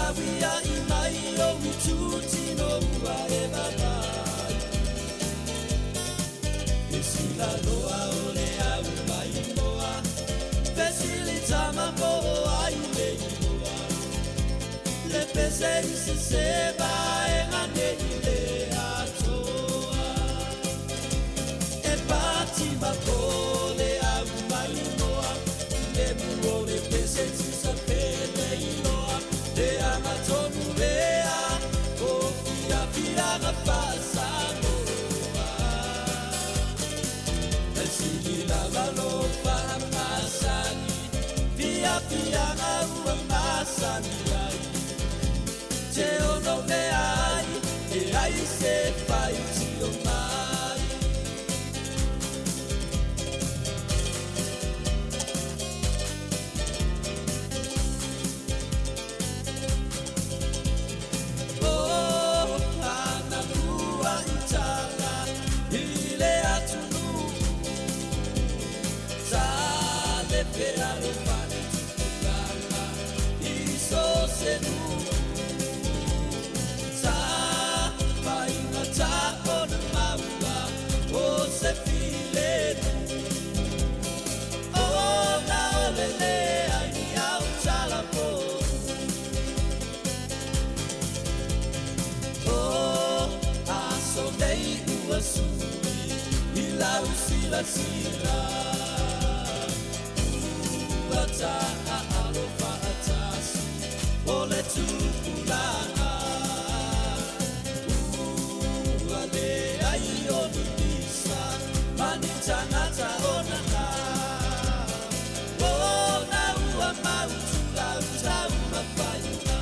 Tauia'i mai ou itutino ua e vavai. E silaloa o le au maimoa, fesili tama po o ai le igoa. Le pese i sese vaega nei le atoa. E pati ma po le au maimoa, le mu o le pese tusa pe le iloa. Le aga tonu lea, o fiafiaga faa-Samoa. E sili lava lo faamasani, fiafiaga ua masani ai. Te ono mea ai, e ai se faitio mai. O ana pua i tala i le atunuu, sa le fealofani tupulaga i so o se nuu. Sa faigata ona maua o se filemu, ona o le leai ni au talapou. O aso nei ua sui i lau silasila, ua taaalo faatasi o le tupulaga. Ua leai o ni pisa ma ni tagata o nana, ona ua mautu lau taumafaiga.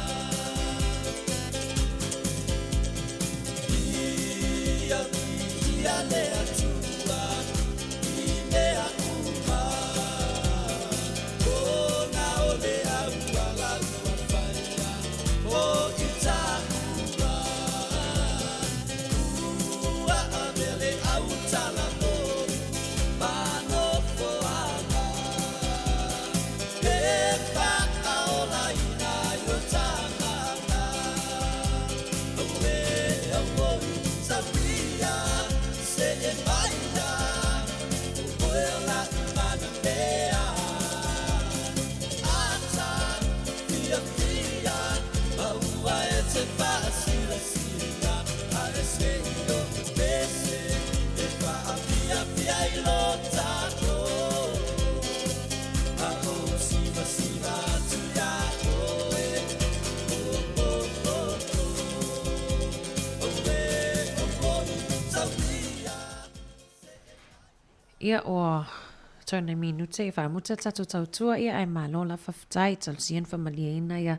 Ia viia le Atua i mea uma, ona o le auala ua faia o i taua. Ua avea le au talapou ma nofoaga e faaolaina ai o tagata. Auē, auoi, sauia, see maia, o oe o la'u manamea. Ata fiafia ma ua e te faasilasila, ae se i o'u pese e faafiafia i lo tatou. A o sivasiva atu iā oe, oh, oh, oh, oh. Auē, auoi, sauia. Ia ua tau nei minute e faamuta tatou tautua ia ae malo la faafetai talosia na faamalieina ia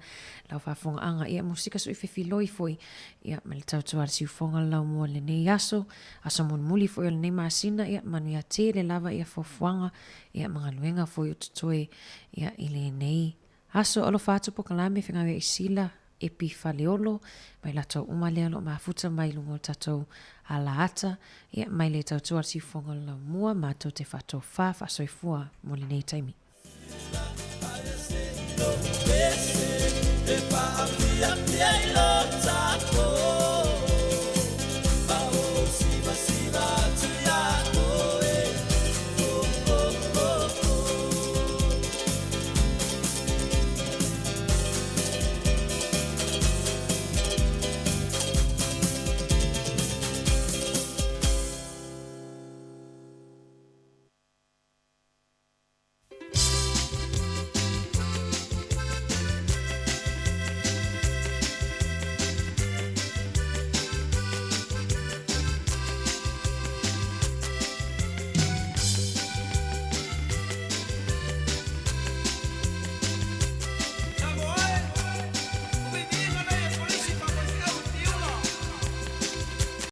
lau faafogaaga ia musika sui fefiloi foi ia ma le tautua a le siufoga le laumua i lenei aso, aso mulimuli foi o lenei masina ia manuia tele lava ia fuafuaga ia ma galuega foi o totoe ia i lenei Aso alofa atu pokalame fegawe i sila epi faleolo mai latou uma lea o lo o mafuta mai luga o le tatou alaata ia mai le tautua a le siufofoga o le laumua matou te faatofa faasoifua mo lenei taimi.